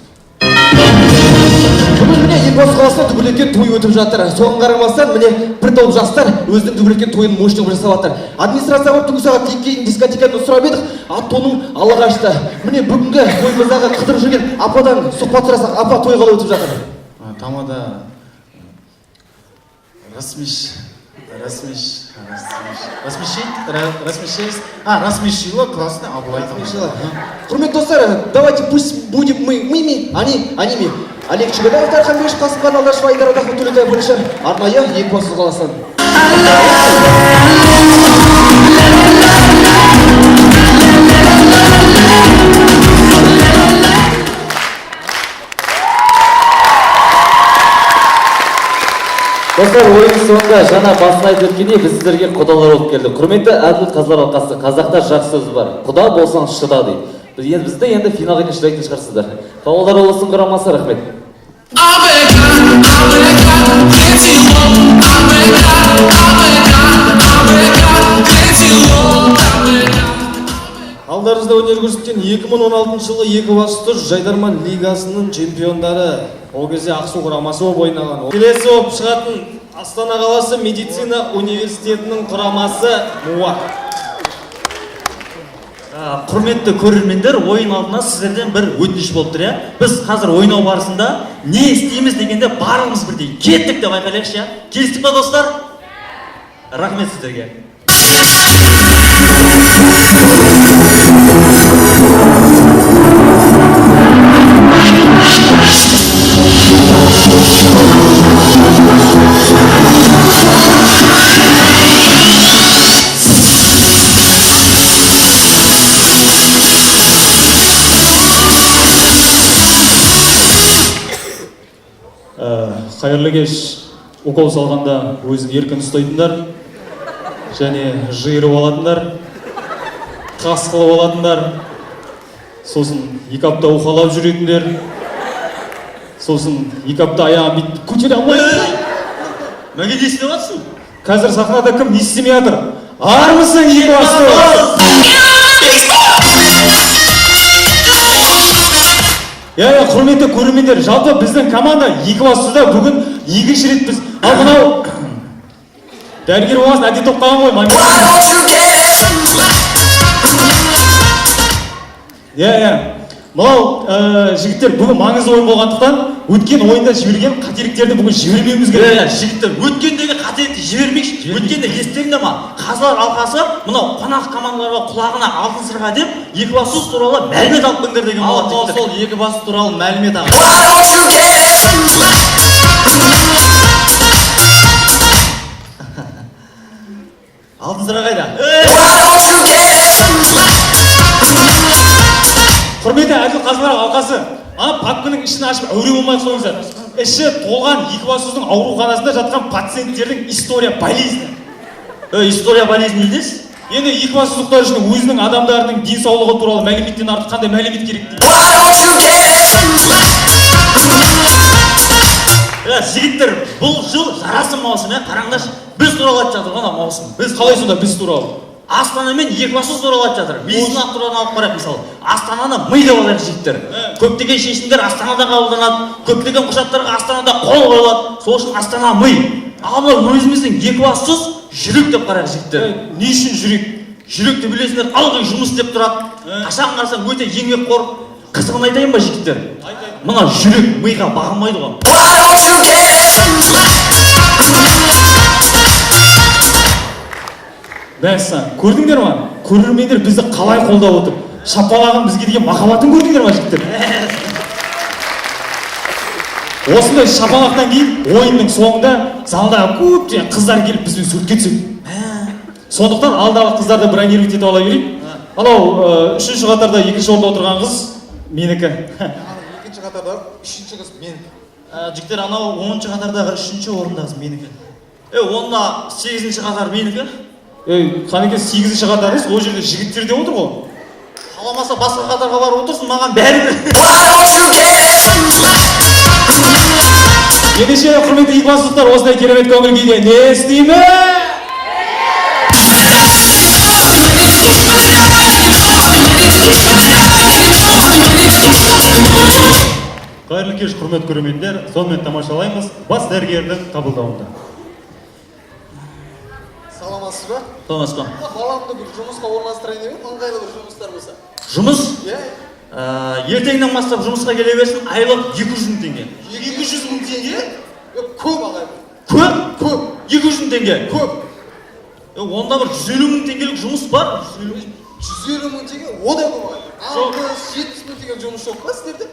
Бүгін міне, Екібастұз қаласында дүбірлеткен той өтіп жатыр. Соған қарамастан, міне, бір топ жастар өзінің дүбірлеткен тойын мощный қылып жасап жатыр. Администрацияға барып, түнгі сағат 2-ге дейін дискотеканы сұрап едік, ат тонын ала қашты. Міне, бүгінгі тойымыздағы қыдырып жүрген ападан сұхбат сұрасақ, апа, той қалай өтіп жатыр? Тамада рассмеш рассмеш рассмешить, рассмешить, а, рассмешила, классно, Абылай. Рассмешила. Құрметті достар, давайте пусть будем мы мыми, они аними. Олег Чегодаев, Дархан Беш, Қасымхан Алдашев, Айдар Адахов, Төлетай Бірішев, арнайы Екібастұз қаласынан. Достар, ойын соңында жаңа басын айтып өткендей, біз сіздерге құдалар болып келдік. Құрметті әділ қазылар алқасы, қазақта жақсы сөз бар. Құда болсаң шыда дейді. Біз енді, бізді енді финалға дейін шыдайтын шығарсыздар. Павлодар облысының құрамасы, рахмет. Алдарыңызда өнер көрсеткен 2016 жылы Екібастұз Жайдарман лигасының чемпиондары. Ол кезде Ақсу құрамасы болып ойнаған. Келесі болып шығатын Астана қаласы медицина университетінің құрамасы МУА. Құрметті көрермендер, ойын алдына сіздерден бір өтініш болып тұр, иә. Біз қазір ойнау барысында не істейміз дегенде барлығымыз бірдей кеттік деп айқайлайықшы, иә. Келістік па, достар? Рахмет сіздерге. Қайырлы кеш. Укол салғанда өзін еркін ұстайтындар және жиырып алатындар, тас қылып алатындар, сосын 2 апта уқалап жүретіндер, сосын 2 апта аяғын бүйтіп көтере алмай. Мәке, не істеп жатсың? Қазір сахнада кім не істемей жатыр? Армысың, Екібастұз! Иә, иә, құрметті көрермендер, жалпы біздің команда Екібастұзда бүгін екінші рет біз. Ал мынау дәрігер болғасын әдет болып қалған ғой. Иә, иә. Мынау жігіттер, бүгін маңызды ойын болғандықтан өткен ойында жіберген қателіктерді бүгін жібермеуіміз керек. Иә, жігіттер, өткендегі қателікті жібермейікші. Өткенде естеріңде ма? Қазылар алқасы мынау қонақ командаларға құлағына алтын сырға деп Екібастұз туралы мәлімет алып келіңдер деген Ал болады, мынау жігіттер. сол Екібастұз туралы мәлімет аға. Алтын сырға қайда? Құрметті әділ қазылар алқасы, ана папканың ішін ашып әуре болмай қойыңыздар. Іші толған Екібастұздың ауруханасында жатқан пациенттердің история болезні. История болезні не дейсіз? Енді екібастұздықтар үшін өзінің адамдарының денсаулығы туралы мәліметтен артық қандай мәлімет керек дейді? Жігіттер, бұл жыл жарасым маусым, ә, қараңдаршы, біз туралы айтып жатыр ғой ана маусым. Біз қалай сонда біз туралы? Астана мен Екібастұз туралы айтып жатыр. Медицина туралы алып қарайық мысалы. Астананы ми деп алайық, жігіттер. Көптеген шешімдер Астанада қабылданады, көптеген құжаттарға Астанада қол қойылады. Сол үшін Астана ми. Ал мынау өзіміздің Екібастұз жүрек деп қарайық, жігіттер. Не үшін жүрек? Жүрек деп білесіңдер, ылғи жұмыс істеп тұрады. Қашан қарасаң өте еңбекқор. Қызығын айтайын ба, жігіттер? Мына жүрек миға бағынбайды ғой. Мәссаған, көрдіңдер ма? Көрермендер бізді қалай қолдап отыр? Шапалағын бізге деген махаббатын көрдіңдер ма, жігіттер? Осындай шапалақтан кейін ойынның соңында залдағы көптеген қыздар келіп бізбен суретке түседі. Сондықтан алдағы қыздарды бронировать етіп ала берейік. Анау үшінші қатарда екінші орында отырған қыз менікі. Екінші қатарда үшінші қыз менікі. Жігіттер, анау 10-шы қатардағы үшінші орындағы қыз менікі. Онда 8-ші қатар менікі. Ей, қанеке, 8-ші қатар емес, ол жерде жігіттер де отыр ғой. Қаламаса басқа қатарға барып отырсын, маған бәрібір. Ендеше, құрметті екібастұздықтар, осындай керемет көңіл күйде не істейміз? Қайырлы кеш, құрметті көрермендер. Сонымен тамашалаймыз бас дәрігердің қабылдауында. Саламатсыз ба? Саламатсыз ба? Баламды бір жұмысқа орналастырайын деп едім, ыңғайлы бір жұмыстар болса. Жұмыс? Иә. Ертеңнен бастап жұмысқа келе берсін, айлық 200 мың теңге. 200 мың теңге? Көп ағай. Көп? Көп. 200 мың теңге? Көп. Онда бір 150 мың теңгелік жұмыс бар. 150 мың теңге? О да көп ағай. 60-70 мың теңге жұмыс жоқ па сіздерде?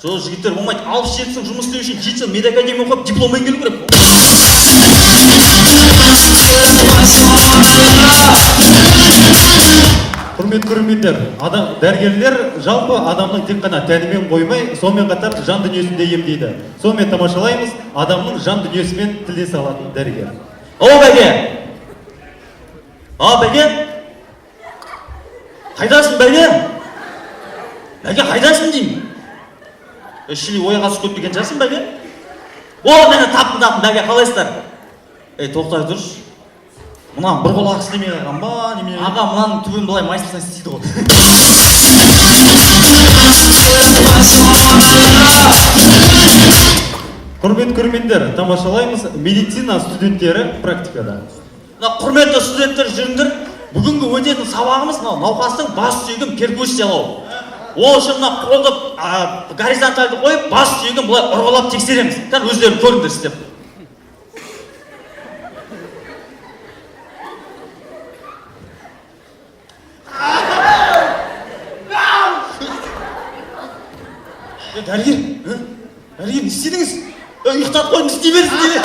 Жоқ, жігіттер, болмайды. 60-70 мың жұмыс істеу үшін 7 жыл медакадемия оқып, дипломмен келу керек. Құрметті көрермендер, дәрігерлер жалпы адамның тек қана тәнімен қоймай, сонымен қатар жан дүниесін де емдейді. Сонымен тамашалаймыз адамның жан дүниесімен тілдесе алатын дәрігер. О, бәке! А, бәке! Қайдасың, бәке? Бәке, қайдасың деймін? Шили ойға түсіп кеткен шығарсың, бәке? О, мені таптым, бәке, қалайсыздар? Тоқтай тұршы. Мына бір құлағы істемей қалған ба, немене? Аға, мынаның түбін былай майсылсаң істейді ғой. Құрметті көрермендер, тамашалаймыз медицина студенттері практикада. Мына құрметті студенттер, жүріңдер. Бүгінгі өтетін сабағымыз мынау науқастың бас сүйегін перкуссиялау. Ол үшін мына қолды горизонтальды қойып, бас сүйегін былай ұрғылап тексереміз. Кәне өздерің көріңдер істеп. Дәрігер, дәрігер, не істедіңіз? Ұйықтатып қойдым, істей берсін деп.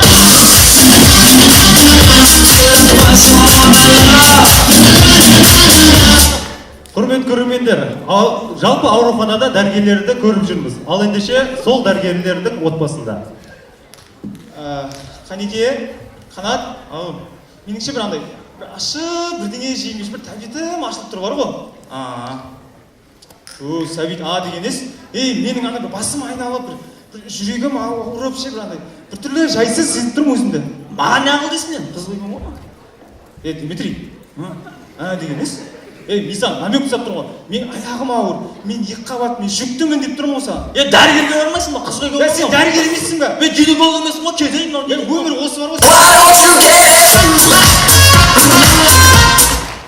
Құрметті көрермендер, жалпы ауруханада дәрігерлерді көріп жүрміз. Ал ендеше сол дәрігерлердің отбасында. Қанеке, Қанат, меніңше бір андай бір ащы бірдеңе жеймін, бір тәбетім ашылып тұр бар ғой. О, Сәбит, а деген ес. Ей, менің ана бір басым айналып, бір жүрегім ауырып ше, бір андай бір түрлі жайсыз сезініп тұрмын өзімді. Маған не ақыл дейсің енді? Қыз қойған ғой. Е, Дмитрий, а деген ес. Ей, мен саған намек жасап тұрмын ғой. Мен аяғым ауыр, мен екі қабат, мен жүктімін деп тұрмын ғой саған. Е, дәрігерге бармайсың ба? Қыз қойған Е, сен дәрігер емессің бе? Мен гинеколог емеспін ғой, кетейін мынау. Е, өмір осы бар ғой.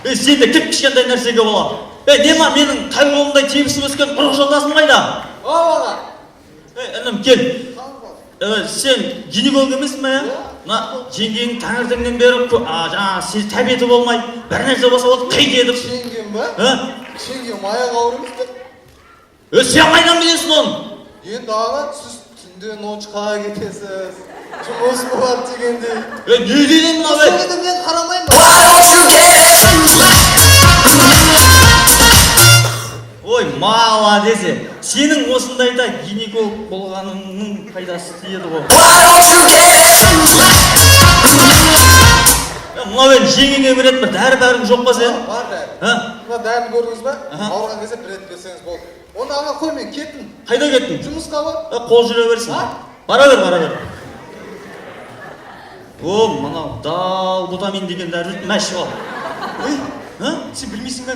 Е, сен де кіп кішкентай нәрсеге бола. Е, не ма, менің тай қолымдай тебісіп өскен ұрық жолдасым қайда? О, аға. Е, інім, кел. Сен гинеколог емессің бе, е? Мына жеңгең таңертеңнен бері жаңағы тәбеті болмай, бір нәрсе болса болды, қит етіп. Жеңгем ба? Ә? Жеңгем аяғы ауыр емес пе? Е, сен қайдан білесің оны? Енді аға, сіз түнде ночқа кетесіз, жұмыс болады дегендей. Е, не дейді мынау, е? Сол кезде мен қарамаймын ба? Ой, молодец, е. Сенің осындайда гинеколог болғаныңның пайдасы тиеді ғой. Е, мынау енді жеңгеңе беретін бір дәрі бәрің жоқ па сенің? Бар дәрі. Ә? Мына дәріні көрдіңіз ба? Ауырған кезде бір рет берсеңіз болды. Онда аға қой, мен кеттім. Қайда кеттің? Жұмысқа бар. Е, қол жүре берсін. Бара бер, бара бер. О, мынау далбутамин деген дәрі мә, ішіп ал. Ей, сен білмейсің бе?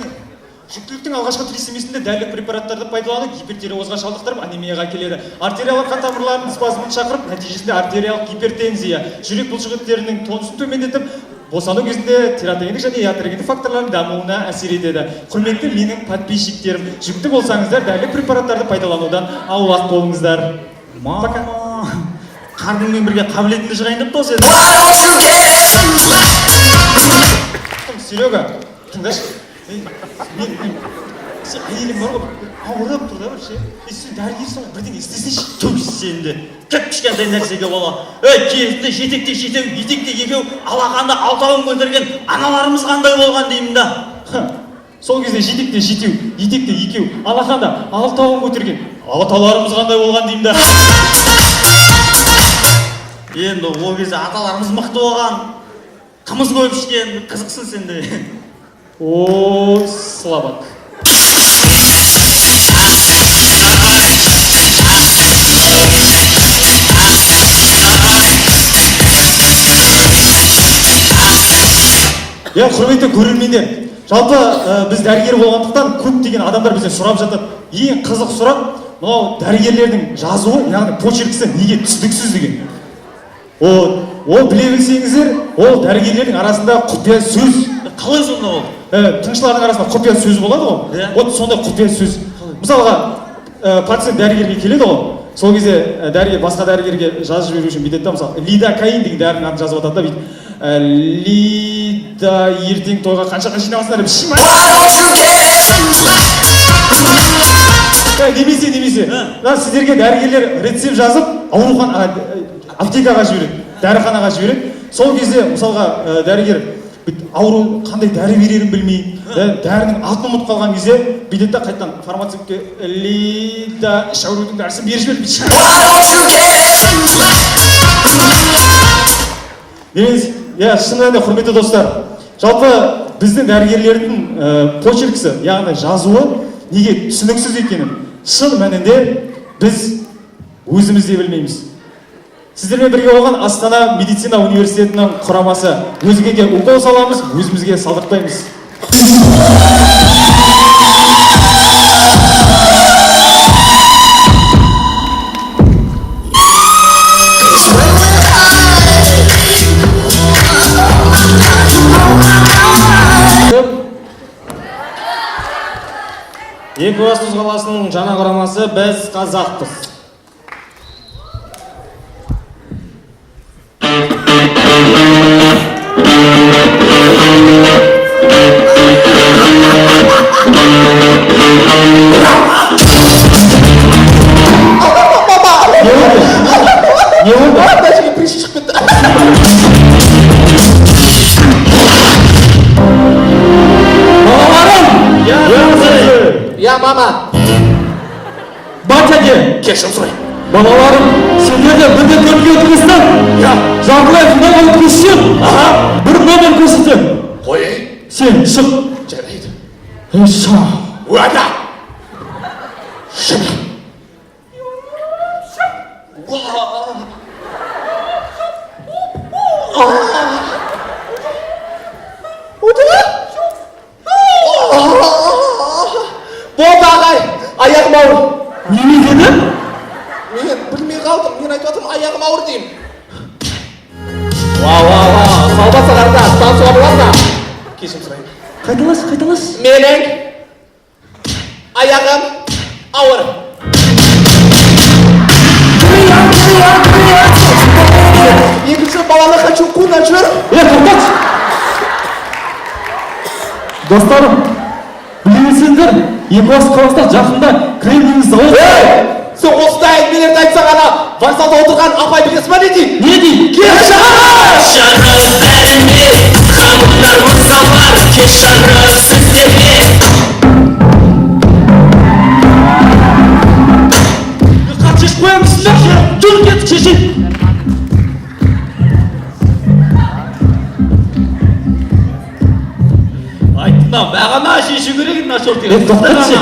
Жүктіліктің алғашқы триместрінде дәрілік препараттарды пайдалану гипертиреозға шалдықтырып, анемияға әкеледі. Артериялық қан тамырларының спазмын шақырып, нәтижесінде артериялық гипертензия, жүрек бұлшықеттерінің тонусын төмендетіп, босану кезінде тератогендік және ятрогендік факторлардың дамуына әсер етеді. Құрметті менің подписчиктерім, жүкті болсаңыздар, дәрілік препараттарды пайдаланудан аулақ болыңыздар. Мама, қарныңмен бірге қабілетіңді шығайын деп тұр сен. Серега, тыңдашы. Ей, мен, сен әйелің бар ғой, ауырып тұр да бір ше. Ей, сен дәрігерсің ғой, бірдеңе істесейші. Түк сен де, кіп кішкентай нәрсеге бола. Ей, кезінде жетекте жетеу, етекте екеу, алақанда алтауын көтерген аналарымыз қандай болған деймін да. Ха, сол кезде жетекте жетеу, етекте екеу, алақанда алтауын көтерген аталарымыз қандай болған деймін да. Енді ол кезде аталарымыз мықты болған, қымыз көп ішкен, қызықсың сен де. О, слабак. Иә, құрметті көрермендер, жалпы біз дәрігер болғандықтан көптеген адамдар бізден сұрап жатады. Ең қызық сұрақ мынау: дәрігерлердің жазуы, яғни почеркісі неге түсініксіз деген. Ол біле білсеңіздер, ол дәрігерлердің арасында құпия сөз. Қалай сонда ол? Тыңшылардың арасында құпия сөз болады ғой. Вот сондай құпия сөз. Мысалға, пациент дәрігерге келеді ғой, сол кезде дәрігер басқа дәрігерге жазып жіберу үшін бүйтеді да, мысалы, лидокаин деген дәрінің атын жазып жатады да, бүйтіп лида ертең тойға қаншаға жиналасыңдар деп. Немесе мына сіздерге дәрігерлер рецепт жазып аурухана, аптекаға жібереді, дәріханаға жібереді. Сол кезде, мысалға, дәрігер ауру қандай дәрі берерін білмей, дәрінің атын ұмытып қалған кезде бүйтеді да, қайтадан фармацевтке: лида іш аурудың дәрісін беріп жібер. Негізі, иә, шын мәнінде, құрметті достар, жалпы біздің дәрігерлердің почеркісі, яғни жазуы неге түсініксіз екенін шын мәнінде біз өзіміз де білмейміз. Сіздермен бірге болған Астана медицина университетінің құрамасы. Өзгеге укол саламыз, өзімізге салдыртпаймыз. Екібастұз қаласының жаңа құрамасы, біз қазақпыз. Не болды? Мына жерге прыщ шығып кетті. Балаларым! Я, мама. Батя де! Кешірім сұраймын. Балаларым, сендер де бірден төртке өткіздің. Жартылай финалға өткізсем, бір номер көрсетемін. Қояйын. Сен шық. Жарайды. Ей, ша. Уәда. Шық. Болды, ағай, аяғым ауыр. Неме деді? Мен білмей қалдым, мен айтып жатырмын, аяғым ауыр деймін. Ва, ва, ва, Салбасаларда танысуға болады ма? Кешірім сұраймын. Қайталашы, қайталашы. Менің аяғым ауыр. Екінші баланы хочу қуна жүр. Е, тоқтатшы. Достарым, біле білсеңдер, Екібастұз қаласында жақында кремниевый завод. Ей, сен осындай әңгімелерді айтсаң, ана вокзалда отырған апай білесің ба не дейді? Не дейді? Кеш жарық! Жарық бәріне, ханымдар, мырзалар, кеш жарық сіздерге. Қат шешіп қоямыз сіздер. Жүр, кеттік, шешейік. Айттым да, бағана шешу керек еді мына шортиға. Е, тоқтатшы.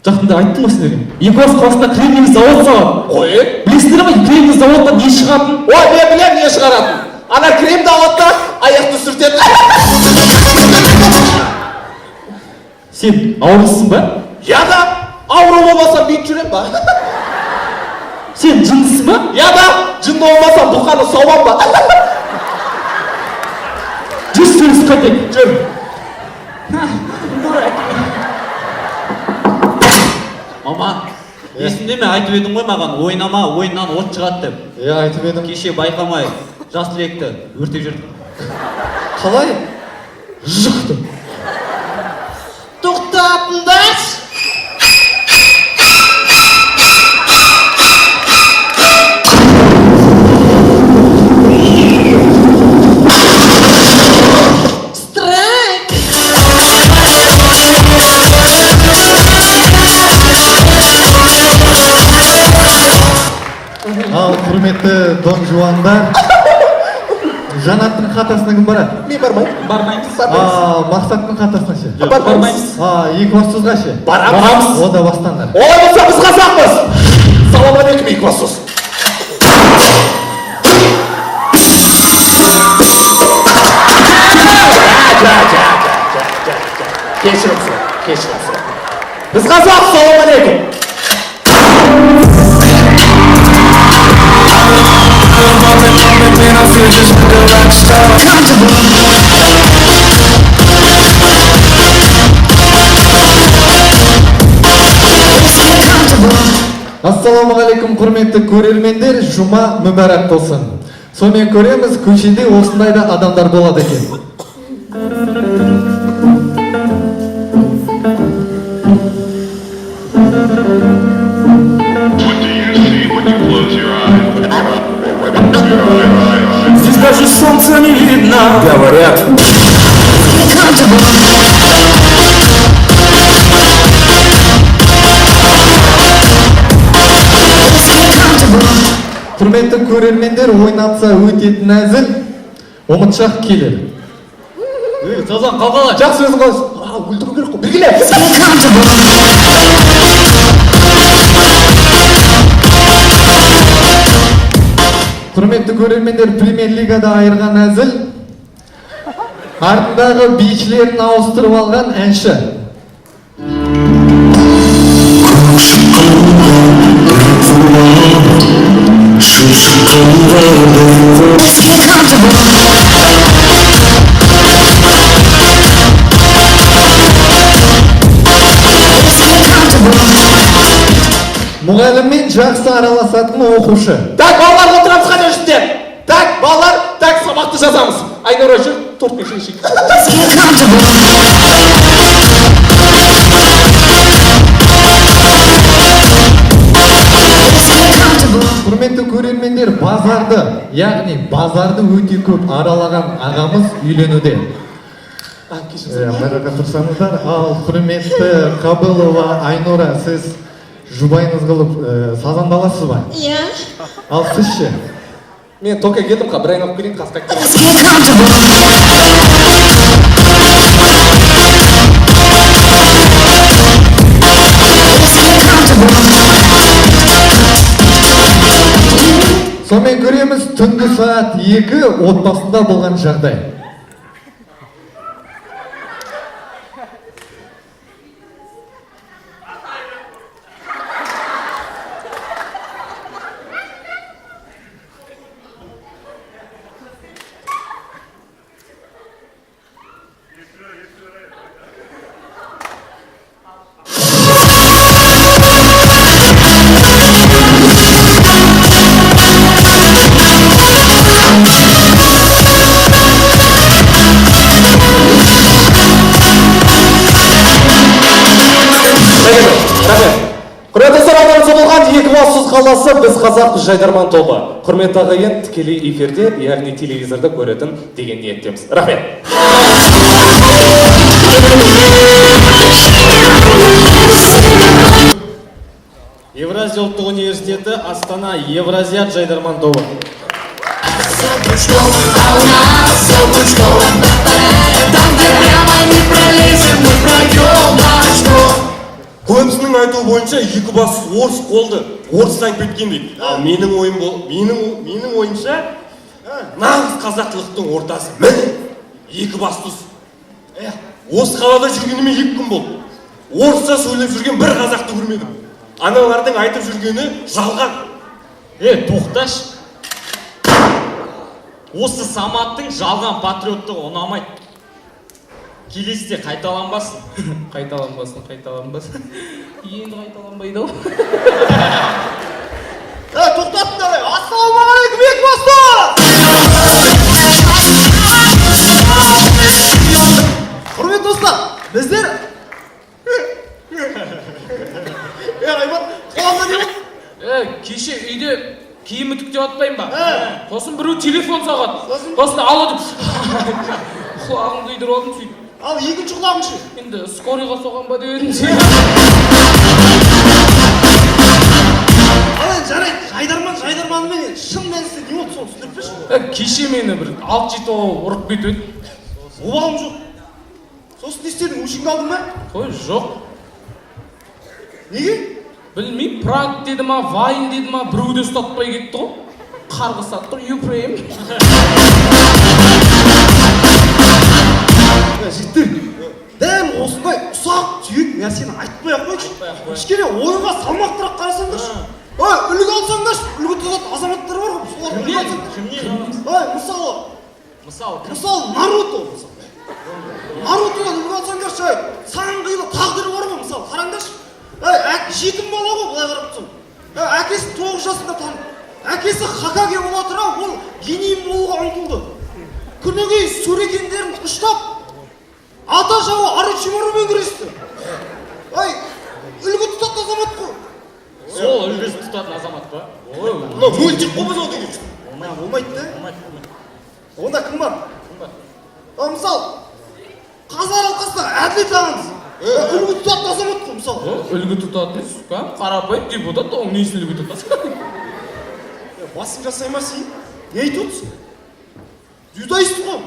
Жақында айттым ғой сіздерге. Екібастұз қаласында кремниевый завод салады. Қой. Білесіздер ме, кремниевый заводтан не шығатынын? Ой, мен білемін не шығаратынын. Ана кремді алады да, аяқты сүртеді. Сен аурусың ба? Я да, ауру болмасам бүйтіп жүремін ба? Сен жындысың ба? Я да, жынды болмасам бұқаны сауам ба? Жүр, сөйлесіп қайтайық. Жүр. Мама, есіңде ме, айтып едің ғой маған, ойнама, ойыннан от шығады деп. Иә, айтып едім. Кеше байқамай жас тілекті өртеп жібердім. Қалай? Жықты. Тоқтатыңдаршы. Страйк! Ал, құрметті Дон Жуандар, Жанаттың хатасына кім барады? Мен бармаймын. Бармаймыз. А, Мақсаттың хатасына ше? Бармаймыз. А, Екібастұзға ше? Барамыз. Онда бастаңдар. Олай болса біз қазақпыз. Салам алейкум, Екібастұз. Кешірім сұраймын, кешірім сұраймын. Біз қазақ, ассалаумағалейкум. Ассалаумағалейкум, құрметті көрермендер, жұма мүбәрак болсын. Сонымен көреміз, көшеде осындай да адамдар болады екен. Здесь даже солнца не видно. Говорят. Құрметті көрермендер, ойнатса өтетін әзіл, ұмытшақ келер. Сазан, қалқалай. Жақсы, өзің қалайсың? Өлтіру керек қой, белгіле. Құрметті көрермендер, премьер-лигада айырған әзіл, артындағы бишілерін ауыстырып алған әнші. Мұғаліммен жақсы араласатын оқушы. Так, балалар, отырамыз қане жігіттер. Так, балалар, так, сабақты жазамыз. Айнұра, жүр, тортпен шай ішейік. Құрметті көрермендер, базарды, яғни базарды өте көп аралаған ағамыз үйленуде. Байрақа тұрсаңыздар, ал құрметті Қабылова Айнұра, сіз жұбайыңыз қылып сазандаласыз ба? Иә. Ал сіз ше? Мен только келдім, бір айналып келейін, қасқа келейін. Сонымен көреміз, түнгі сағат 2 отбасында болған жағдай. Құрметті достар, алдарыңызда болған Екібастұз қаласы, біз қазақ жайдарман тобы. Құрметті ағайын, тікелей эфирде, яғни телевизорда көретін деген ниеттеміз. Рахмет. Евразия ұлттық университеті, Астана, Евразиат жайдарман тобы. Көбісінің айтуы бойынша Екібастұз орыс қолды, орыстан кеткен дейді. Ал менің ойым менің ойымша нағыз қазақтылықтың ортасы міне Екібастұз. Осы қалада жүргеніме 2 күн болды. Орысша сөйлеп жүрген бір қазақты көрмедім. Аналардың айтып жүргені жалған. Тоқташ. Осы Саматтың жалған патриоттығы ұнамайды. Келесіде қайталанбасын. Қайталанбасын, қайталанбасын. Енді қайталанбайды ау. Тоқтатыңдар, ассалаумағалейкум, Екібастұз! Құрметті достар, біздер... Айман, құлағыңа не болды? Кеше үйде киім үтіктеп атпаймын ба? Сосын біреу телефон соғады. Сосын алло деп құлағымды күйдіріп алдым сөйтіп. Ал екінші құлағың ше? Енді скорыйға соған ба деп едім. Ал енді жарайды, жайдарман жайдарманымен шын мәнісінде не болды соны түсіндіріп берші. Кеше мені бір 6-7 ұрып кетіп еді. Обалым жоқ. Сосын не істедің, өшіңді алдың ба? Қой, жоқ. Неге? Білмеймін, пранк деді ма, вайн деді ма, біреу де ұстатпай кетті ғой. Қарғыс атып тұр, Ефрейм. Жігіттер, дәл Дәл осындай ұсақ түйек нәрсені айтпай ақ қойшы. Кішкене ойынға салмақтырақ қарасаңдаршы. Ой, үлгі алсаңдаршы, үлгі тұтатын азаматтар бар ғой, солар үлгі алсаңдаршы. Ой, мысалы, Мысалы, кім? мысалы Наруто, мысалы. Нарутодан үлгі алсаңдаршы, ой, сан қилы тағдыры бар ғой, мысалы, қараңдаршы. Ой, жетім бала ғой, былай қарап тұрсаң. Ой, әкесі 9 жасында таныды. Әкесі Хокаге бола тұра, ол гений болуға ұмтылды. Күніге сюрикендерін ұштап, ата жауы Орочимарумен күресті. Ой, үлгі тұтатын азамат қой. Сол үлгі тұтатын азамат па? Ой, Мынау мультик қой, біз ол деген. Болмайды да? Онда кім бар? А, мысалы, Қазылар алқасында Әділет ағамыз. Үлгі тұтатын азамат қой, мысалы. Үлгі тұтатын, кәдімгі қарапайым депутат, оның несін үлгі тұтасың? Басым жасай ма сен? Не айтып отырсың? Дзюдоист қой.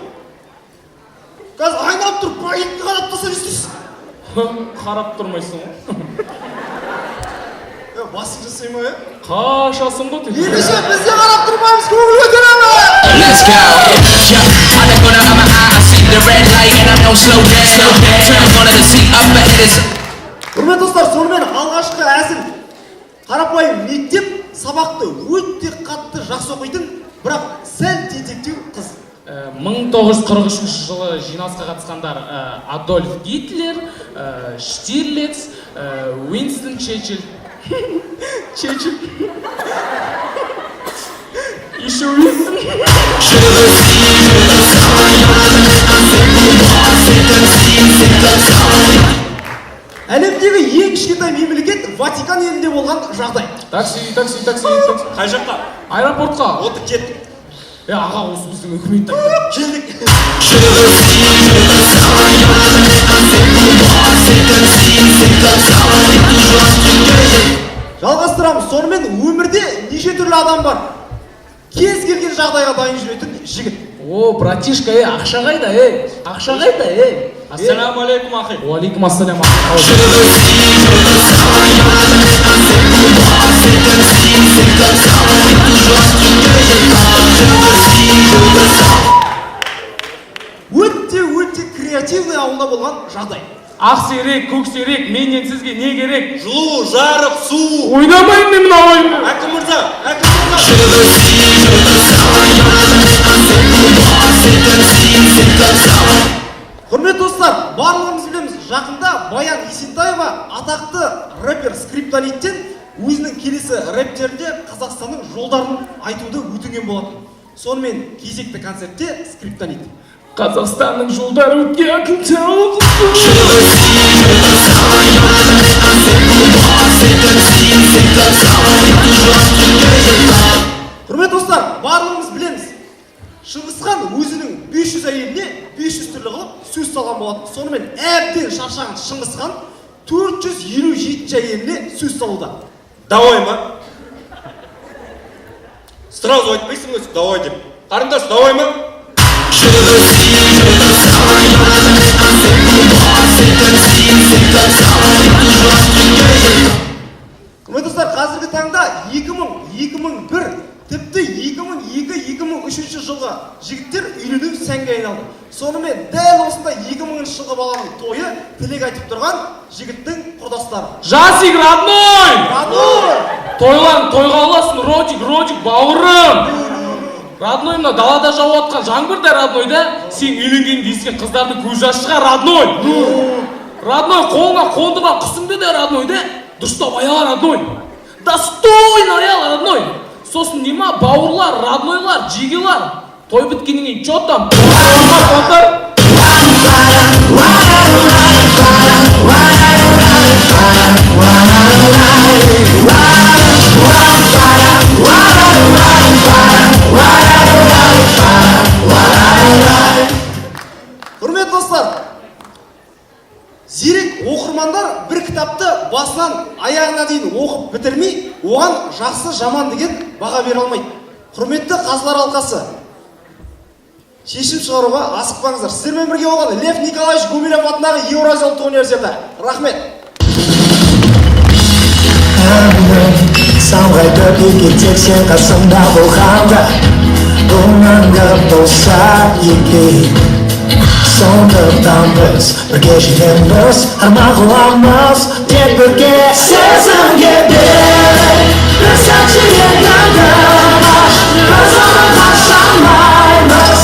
Қазір айналып тұрып проектті қарап тұрса не істейсің? Қарап тұрмайсың ғой. Басым жасай ма, е? Қашасың ғой. Ендеше біз де қарап тұрмаймыз, көңіл көтереміз! Let's go. Yeah, I look out of my eye, I see the red light and I don't slow down. Turn on to see up ahead is. Құрметті достар, сонымен алғашқы әзіл. Қарапайым мектеп сабақты өте қатты жақсы оқитын, бірақ сәл тентектеу қыз. 1943 жылы жиналысқа қатысқандар Адольф Гитлер, Штирлиц, Уинстон Черчилль. Черчилль. Еще Уинстон. Әлемдегі ең кішкентай мемлекет Ватикан елінде болған жағдай. Такси, такси, такси, такси. Қай жаққа? Аэропортқа. Отыр, кеттік. Е, аға, осы біздің үкімет. Келдік. Жалғастырамыз. Сонымен өмірде неше түрлі адам бар. Кез келген жағдайға дайын жүретін жігіт. О, братишка, е, ақша қайда, е? Ақша қайда, е? Ассаламу алейкум, ахи. Уалейкум ассалям, ахи. Өте өте креативный ауылда болған жағдай. Ақ серек, көк серек, менен сізге не керек? Жылу, жарық, су. Ойнамаймын мен мына ойынды. Әкім мырза, әкім мырза. Құрметті достар, барлығымыз білеміз, жақында Баян Есентаева атақты рэпер Скриптониттен өзінің келесі рэптерінде Қазақстанның жолдарын айтуды өтінген болатын. Сонымен кезекті концертте Скриптонит. Қазақстанның жолдары өткен. Құрметті достар, барлығымыз білеміз. Шыңғысхан өзінің 500 әйеліне 500 түрлі қылып сөз салған болатын. Сонымен әбден шаршаған Шыңғысхан 457 әйеліне сөз салуда. Давай ма? Сразу айтпайсың ғой, давай деп. Қарындас, давай ма? Құрметті достар, қазіргі таңда 2000, 2001, тіпті 2002, 2003 жылғы жігіттер үйлену сәнге айналды. Сонымен дәл осындай 2000 жылғы баланың тойы тілек айтып тұрған жігіттің құрдастары. Жасик, родной! Родной! Тойлан, тойға аласың, Родик, Родик, бауырым! Родной, мына далада жауып жатқан жаңбыр да, родной да, сен үйленгеніңді естіген қыздардың көз жасы шығар, родной! Родной, қолыңа қондырған құсыңды да, родной да, дұрыстап аяла, родной! Достойно аяла, родной! Сосын нема, бауырлар, роднойлар, жигелар, той біткеннен кейін чё там? Отыр. Құрметті достар, зерек оқырмандар бір кітапты басынан аяғына дейін оқып бітірмей, оған жақсы жаман деген баға бере алмайды. Құрметті қазылар алқасы, шешім шығаруға асықпаңыздар. Сіздермен бірге болған Лев Николаевич Гумилев атындағы Еуразия ұлттық университеті. Рахмет. Самғайтып егер сен қасымда болғанда, бұл мәңгі болса егер. Сондықтан біз бірге жетеміз, арман қыламыз тек бірге. Сезімге берік, бір сәт жүрегіңді аш, біз одан қашалмаймыз,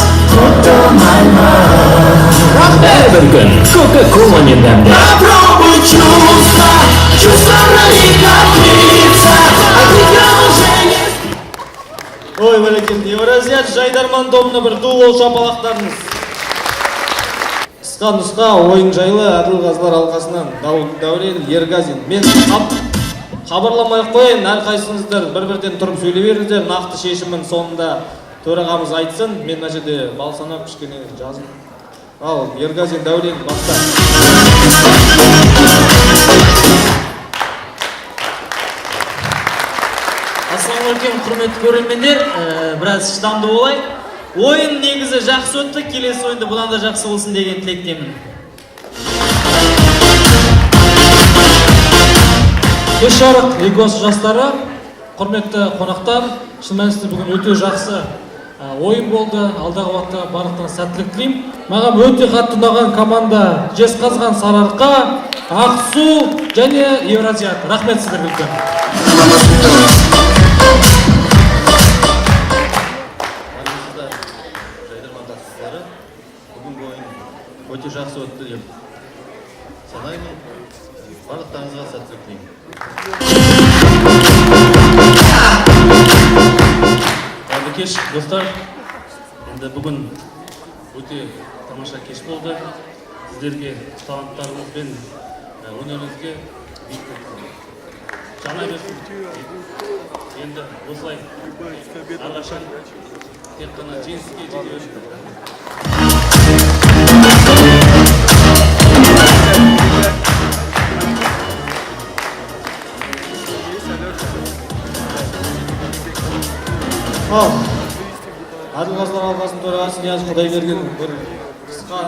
ұтылмаймыз. Әрбір күн Кока-Коламен дәмді. Попробуй чувства, чувства проникнуться, а тебя уже не. Ой, бәрекелді, Евразият жайдарман тобына бір ду қол шапалақтарыңыз. Қысқа нұсқа ойын жайлы әділ қазылар алқасынан Дәурен Ергазин. Мен хабарламай ақ қояйын, әрқайсыңыздар бір-бірден тұрып сөйлей беріңіздер, нақты шешімін соңында төрағамыз айтсын. Мен мына жерде бал санап кішкене жазып. Ал, Ергазин Дәурен, баста. Ассалаумағалейкум, құрметті көрермендер. Біраз шыдамды болайық. Ойын негізі жақсы өтті, келесі ойында бұдан да жақсы болсын деген тілектемін. Кеш жарық, Екібастұз жастары, құрметті қонақтар, шын мәнісінде бүгін өте жақсы ойын болды. Алдағы уақытта барлықтарыңа сәттілік тілеймін. Маған өте қатты ұнаған команда Жезқазған, Сарыарқа, Ақсу және Евразият. Рахмет сіздерге үлкен. Жайдарман қатысушылары, бүгінгі ойын өте жақсы өтті деп санаймын. Барлықтарыңызға сәттілік тілеймін. Қайырлы кеш, достар. Енді бүгін өте тамаша кеш болды. Сіздерге таланттарыңыз бен өнеріңізге биіктік жана берсін. Енді осылай әрқашан тек қана жеңіске жете беріңіздер. Ал, әділ қазылар алқасының төрағасы Нияз Құдайберген бір қысқа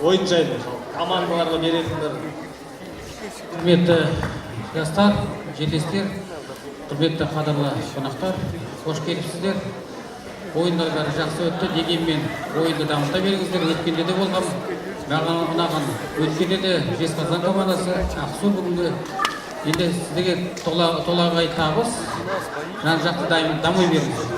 ойын жайлы командаларға беретін бір. Құрметті жастар, жерлестер, құрметті қадірлі қонақтар, қош келіпсіздер. Ойындар бәрі жақсы өтті, дегенмен ойынды дамыта беріңіздер. Өткенде де болған, маған ұнаған өткенде де Жезқазған командасы, Ақсу бүгінгі. Енді сіздерге толағай табыс, жан жақты дами беріңіздер.